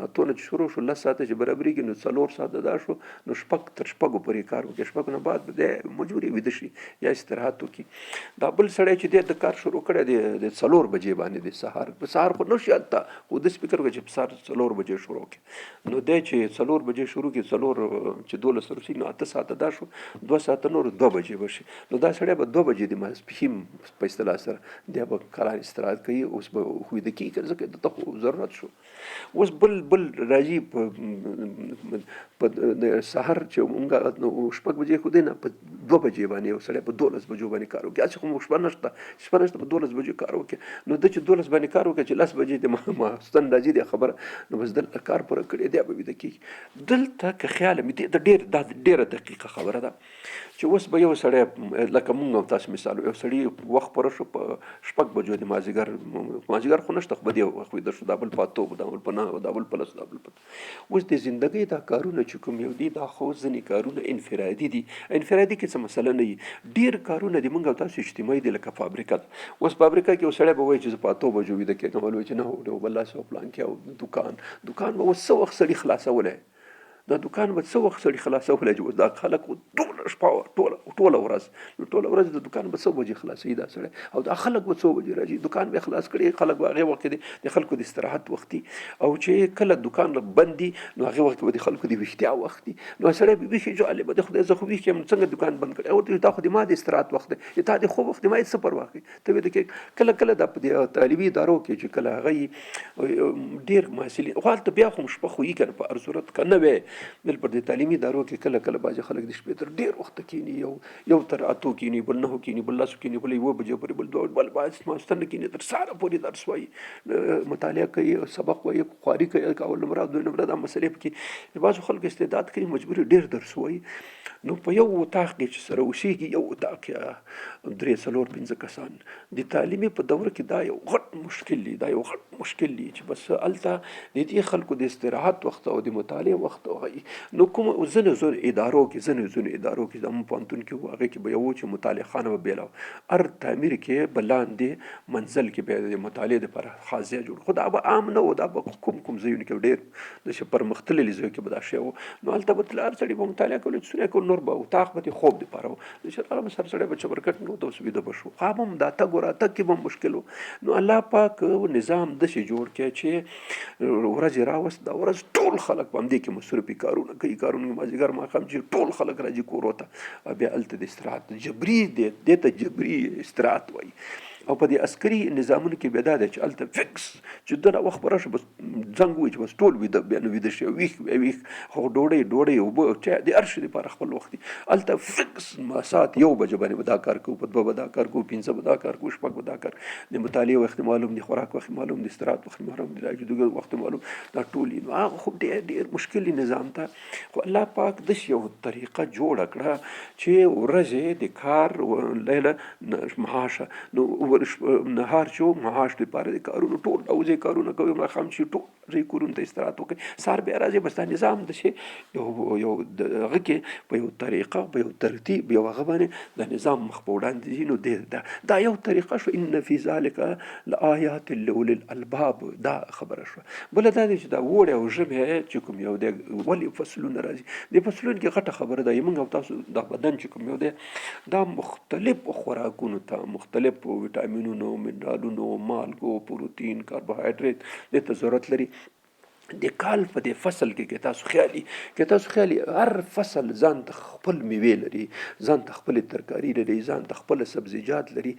8 نه چې شروع شو 10 ساعته چې برابرېږي، نو 4 ساعته دا شو، نو 6 تر 6 پورې کار وکړي، 6 نه بعد به دی مجبور ویده شي یا استراحت وکړي. دا بل سړی چې دی د کار شروع کړی دی د 4 بجې باندې د سهار، په سهار خو نه شي هلته، خو داسې فکر وکړي چې په سهار 4 بجې شروع کړي. نو دی چې 4 بجې شروع کړي، 4 چې 12 رسېږي نو 8 ساعته دا شو، 2 ساعته نور 2 بجې به شي. نو دا سړی به 2 بجې د ماسپښین په اصطلاح سره دی به قرار استراحت کوي، اوس به ویده کېږي، ځکه ده ته خو ضرورت شو. اوس بل بل راځي په سهار چې مونږ 6 بجې خو دی نه، په 2 بجې باندې یو سړی په 12 بجو باندې کار وکړي، هسې خو مونږ شپه نشته، شپه نشته، په 12 بجو کار وکړي. نو ده چې 12 باندې کار وکړي، چې 10 بجې د ماخستن راځي دی خبره، نو بس دلته کار پوره کړی دی به ویده کېږي. دلته که خیال مې دی، دا ډېره دقیقه خبره ده چې اوس به یو سړی لکه مونږ او تاسو مثال، یو سړي وخت پوره شو په 6 بجو د مازدیګر، مازدیګر خو نشته خو به دی وخت ویده شو، دا بل په 8، دا بل په 9، دا بل په 10، دا بل په اوس د زندګۍ دا کارونه چې کوم یو دي، دا خو ځینې کارونه انفرادي دي، انفرادي کې څه مسله نه وي، ډېر کارونه دي مونږ او تاسو اجتماعي دي، لکه فابریکه ده. اوس فابریکه کې یو سړی به وایي چې زه په 8 بجو ویده کېږم، بل وایي چې نه، نو بل لاس او پلان کې او دکان به اوس څه وخت سړي خلاصولی، دا دکان به څه وخت سړي خلاصولی چې اوس دا خلک خو ټوله شپه وه، ټوله ورځ، نو ټوله ورځ د دکان به څو بجې خلاصوي دا سړی، او دا خلک به څو بجې راځي، دکان به یې خلاص کړي، خلک به هغې وخت کې د خلکو د استراحت وخت دي، او چې کله دکان بند دي نو هغې وخت کې به د خلکو د ویښتیا وخت دي، نو سړی به ویښ شي، جالبه دی خدای زه خو ویښ یم، څنګه دکان بند کړی، او ورته دا خو د ما د استراحت وخت دی، تا د خوب وخت دی، ما یې څه پروا کوي، ته ویده کېږه. کله کله دا په دې تعلیمي ادارو کې چې کله هغه ډېر محصلین خو هلته بیا خو شپه خو یي که نه، په هر صورت که نه وی بل پر دې تعلیمي ادارو کې کله کله بعضې خلک د شپې تر ډېر وخته کښېني، یو تر 8 کښېني، بل 9 کښېني، بل 10 کښېني، بل 1 بجې پورې، بل 2، بل باید ماخستن نه کښېني تر سهاره پورې درس وایي، مطالعه کوي، سبق وایي، خواري کوي، اول نمره دوی نمره دا مسئلې پکې د بعضو خلکو استعداد کوي، مجبوري ډېر درس وایي. نو په یو اتاق کې چې سره اوسېږي، یو اتاق یا 3 4 5 کسان د تعلیمي په دوره کې دا یو غټ مشکل دی، دا یو غټ مشکل دی چې بس هلته د دې خلکو د استراحت وخت او د مطالعې وخت او هغه نو کوم ځینو ځینو ادارو کې، ځینو ځینو ادارو کې زموږ پوهنتون کې وو، هغې کې به یو چې مطالعه خانه به بېله وه، هر تعمیر کې به لاندې منزل کې به د مطالعې دپاره خاص ځای جوړ، خو دا به عام نه و، دا به کوم کوم ځایونو کې ډېر داسې پرمختللي ځایو کې به دا شی و، نو هلته به تله هر سړي به مطالعه کوله، څه نه کول، نور به اتاق به د خوب دپاره و، چې هغه به سر سړی به چپرکټ نو د اوس ویده به شو، خو هغه هم دا تګ و راتګ کې به هم مشکل و. نو الله پاک نظام داسې جوړ کړی چې ورځ یې راوست، دا ورځ ټول خلک په همدې کې مصروف وي، کارونه کوي، کارونه کوي، مازدیګر ماښام چې ټول خلک راځي کورو ته، بیا هلته د استراحت جبري دی، دې ته جبري استراحت وایي. او په دې عسکري نظامونو کې بیا دا دی چې هلته فکس چې دغه وخت به راشي، بس زنګ ووهي چې بس ټول ویده، بیا نو ویده شي، ویښ بیا ویښ، خو ډوډۍ ډوډۍ اوبه چای د هر شي دپاره خپل وخت دی. هلته فکس ساعت 1 بجه باندې به دا کار کوو، په 2 به دا کار کوو، 5 به دا کار کوو، شپږ به دا کار، د مطالعې وخت معلوم دی، خوراک وخت معلوم دی، استراحت وخت معلوم دی، د وخت معلوم، دا ټول. نو هغه خو ډېر ډېر مشکل نظام ته، خو الله پاک داسې یو طریقه جوړه کړه چې ورځې د کار لیله معاشه، نو نهار چې معاش دپاره د کارونو ټول راوځي، کارونه کوي، ماښام چې ټول راځي کورونو ته استراحت وکړي، سهار بیا راځي. بس دا نظام داسې یو یو د هغه کې په یو طریقه، په یو ترتیب، یو هغه باندې دا نظام مخ په وړاندې ځي. نو دا دا یو طریقه شو، ان فی ذلک لآیات لاولی الالباب، دا خبره شوه. بله دا دی چې دا اوړی او ژمی چې کوم یو دی، ولې فصلونه راځي؟ د فصلونو کې غټه خبره ده، موږ او تاسو د بدن چې کوم یو دی، دا مختلف خوراکونو ته، مختلف ویټامینونو، منرالونو، مالګو، پروتین، کاربوهایډریټ دې ته ضرورت لري. د کال په دې فصل کې که تاسو خیالي، هر فصل ځان ته خپل میوې لري، ځان ته خپل ترکاری لري، ځان ته خپل سبزیجات لري.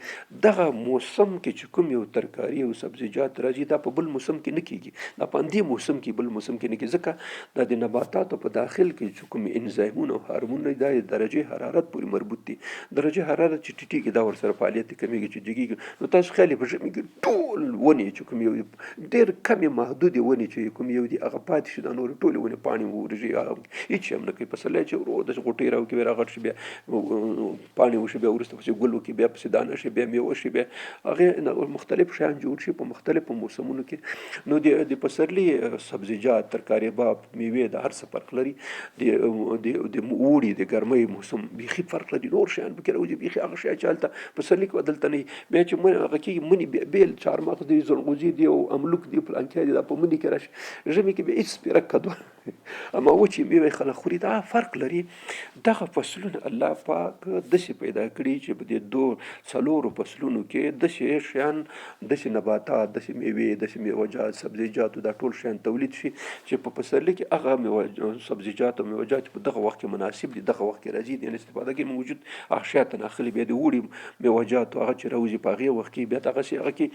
دغه موسم کې چې کوم یو ترکاری او سبزیجات راځي، دا په بل موسم کې نه کیږي، دا په همدې موسم کې، بل موسم کې نه کیږي، ځکه دا د نباتاتو په داخل کې چې کوم انزایمونه او هارمونونه، دا د درجه حرارت پورې مربوط دي. درجه حرارت چې ټیټیږي، دا ورسره فعالیت کمیږي، چې جګیږي. نو تاسو خیالي، په ژمي کې ټول ونې چې کوم یو، ډېر کمې محدودې ونې چې کوم یو دي هغه پاتې شي، دا نورې ټولې ونې پاڼې وورېږي، هیڅ شی هم نه کوي. پسرلی چې ورو داسې غوټۍ راوکړي، بیا راغټ شي، بیا پاڼې وشي، بیا وروسته پسې ګل وکړي، بیا پسې دانه شي، بیا میوه شي، بیا هغې مختلف شیان جوړ شي په مختلفو موسمونو کې. نو د پسرلي سبزیجات، ترکاري، باب، میوې، د هر څه فرق لري. د د د اوړي، د ګرمۍ موسم بیخي فرق لري، نور شیان پکې راوځي، بیخي هغه شی چې هلته پسرلي کې دلته نه. بیا چې هغه کېږي مني، بیا بېل چارمغز دی، زرغوزي دی او املوک دی، پلانکی دی، دا په مني کې راشي. ژمي کې بیا هېڅ پیرک کدو، اما وچې میوې خلک خوري، دا فرق لري. دغه فصلونه الله پاک داسې پیدا کړي چې په دې دوه څلورو فصلونو کې داسې شیان، داسې نباتات، داسې میوې، داسې میوهجات، سبزیجات، دا ټول شیان تولید شي چې په پسرلي کې هغه میوه، سبزیجات او میوهجات په دغه وخت کې مناسب دي، دغه وخت کې راځي، د استفاده کې موجود هغه شی ته اخلي. بیا د اوړي میوهجات هغه چې راوځي په هغې وخت کې، بیا دغسې هغه کې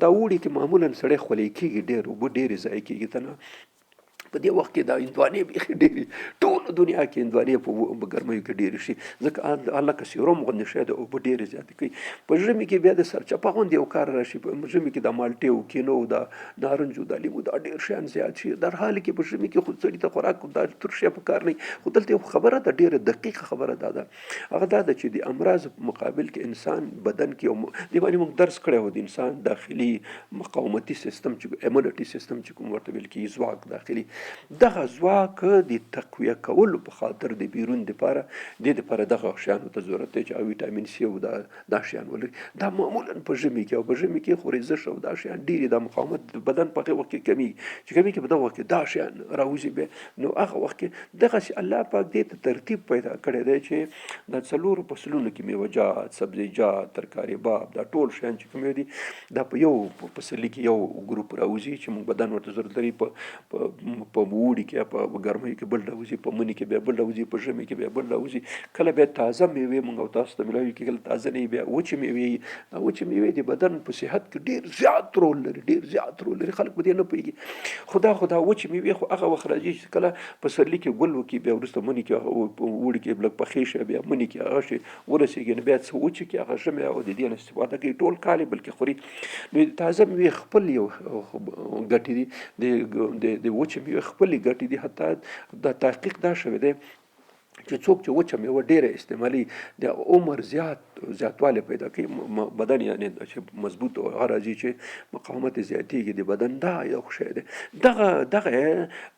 دا اوړي کې معمولا سړی خولې کېږي ډېر، اوبه ډېرې ضایع کېږي ته نه. په دې وخت کې دا هندوانې بیخي ډېرې، ټوله دنیا کې هندوانې په ګرمیو کې ډېرې شي، ځکه هلکه سیروم غوندې شی د اوبه ډېرې زیاتې کوي. په ژمي کې بیا د سرچپه غوندې یو کار راشي، په ژمي کې د مالټې او کینو، د نارنجو، د لیمو، دا ډېر شیان زیات شي. در حال کې په ژمي کې خو سړي ته خوراک دا تر شی په کار نه. خو دلته یو خبره ده، ډېره دقیقه خبره دا ده، هغه دا ده چې د امراض په مقابل کې انسان بدن کې یو دی باندې موږ درس کړی و، د انسان داخلي مقاومتي سیستم چې ایمونټي سیستم چې کوم ورته ویل کېږي، ځواک داخلي، دغه ځواک د تقویه کولو په خاطر د بیرون دپاره دې دپاره دغه شیانو ته ضرورت دی چې ویټامین سي او دا دا شیان ولري. دا معمولا په ژمي کې، او په ژمي کې خو ریزش او دا شیان ډېري، دا مقاومت د بدن په هغې وخت کې کمیږي، چې کمیږي په دغه وخت کې دا شیان راوځي. بیا نو هغه وخت کې دغسې الله پاک دې ته ترتیب پیدا کړی دی چې دا څلورو فصلونو کې میوهجات، سبزیجات، ترکاري باب، دا ټول شیان چې کوم دي، دا په یو پسرلي کې یو ګروپ راوځي چې موږ بدن ورته ضرورت لري، په په په اوړي کې، په ګرمۍ کې بل راوځي، په مني کې بیا بل راوځي، په ژمي کې بیا بل راوځي. کله بیا تازه میوې موږ او تاسو ته ملاوي کېږي، کله تازه نه، بیا وچې میوې. دا وچې میوې د بدن په صحت کې ډېر زیات رول لري، ډېر زیات رول لري، خلک په دې نه پوهېږي. خدا وچې میوې خو هغه وخت راځي چې کله پسرلي کې ګل وکړي، بیا وروسته مني کې، اوړي کې لږ پخې شي، بیا مني کې هغه شي ورسېږي، نو بیا څه وچې کې هغه ژمی او د دې نه استفاده کوي، ټول کال یې بلکې خوري. نو تازه میوې خپل یو ګټې دي، د وچې میوې خپلې ګټې دي. حتی دا تحقیق دا شوی دی چې څوک چې وچه میوه ډېره استعمالوي، د عمر زیاتوالی پیدا کوي، بدن یعنی چې مضبوط او هغه راځي چې مقاومت یې زیاتېږي د بدن. دا یو شی دی. دغه دغه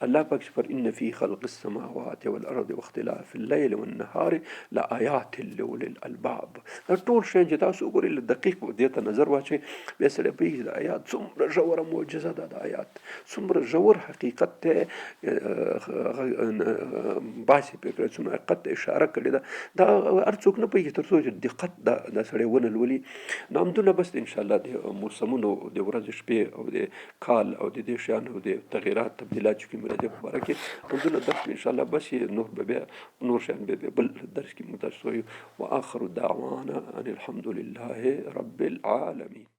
الله پاک پر ان فی خلق السماوات والارض واختلاف الليل والنهار لآیات لاولی الالباب. دا ټول شیان چې تاسو وګورئ، له دقیق دې ته نظر واچوئ، بیا سړی پوهېږي چې د آیات څومره ژوره معجزه ده، د آیات څومره ژور حقیقت ته باسي پرې کړی، څومره حقیقت ته اشاره کړې ده. دا هر څوک نه پوهېږي تر څو چې دقت دا دا سړی ونه لولي. نو همدونه بس ان شاء الله د موسمونو، د ورځې شپې او د کال او د دې شیانو د تغیرات تبدیلات چې کوم راځي په باره کې همدونه درس ان شاء الله بس. نور به بیا نور شیان به بل درس کې موږ تاسو وایو. واخر دعوانا ان الحمد لله رب العالمین.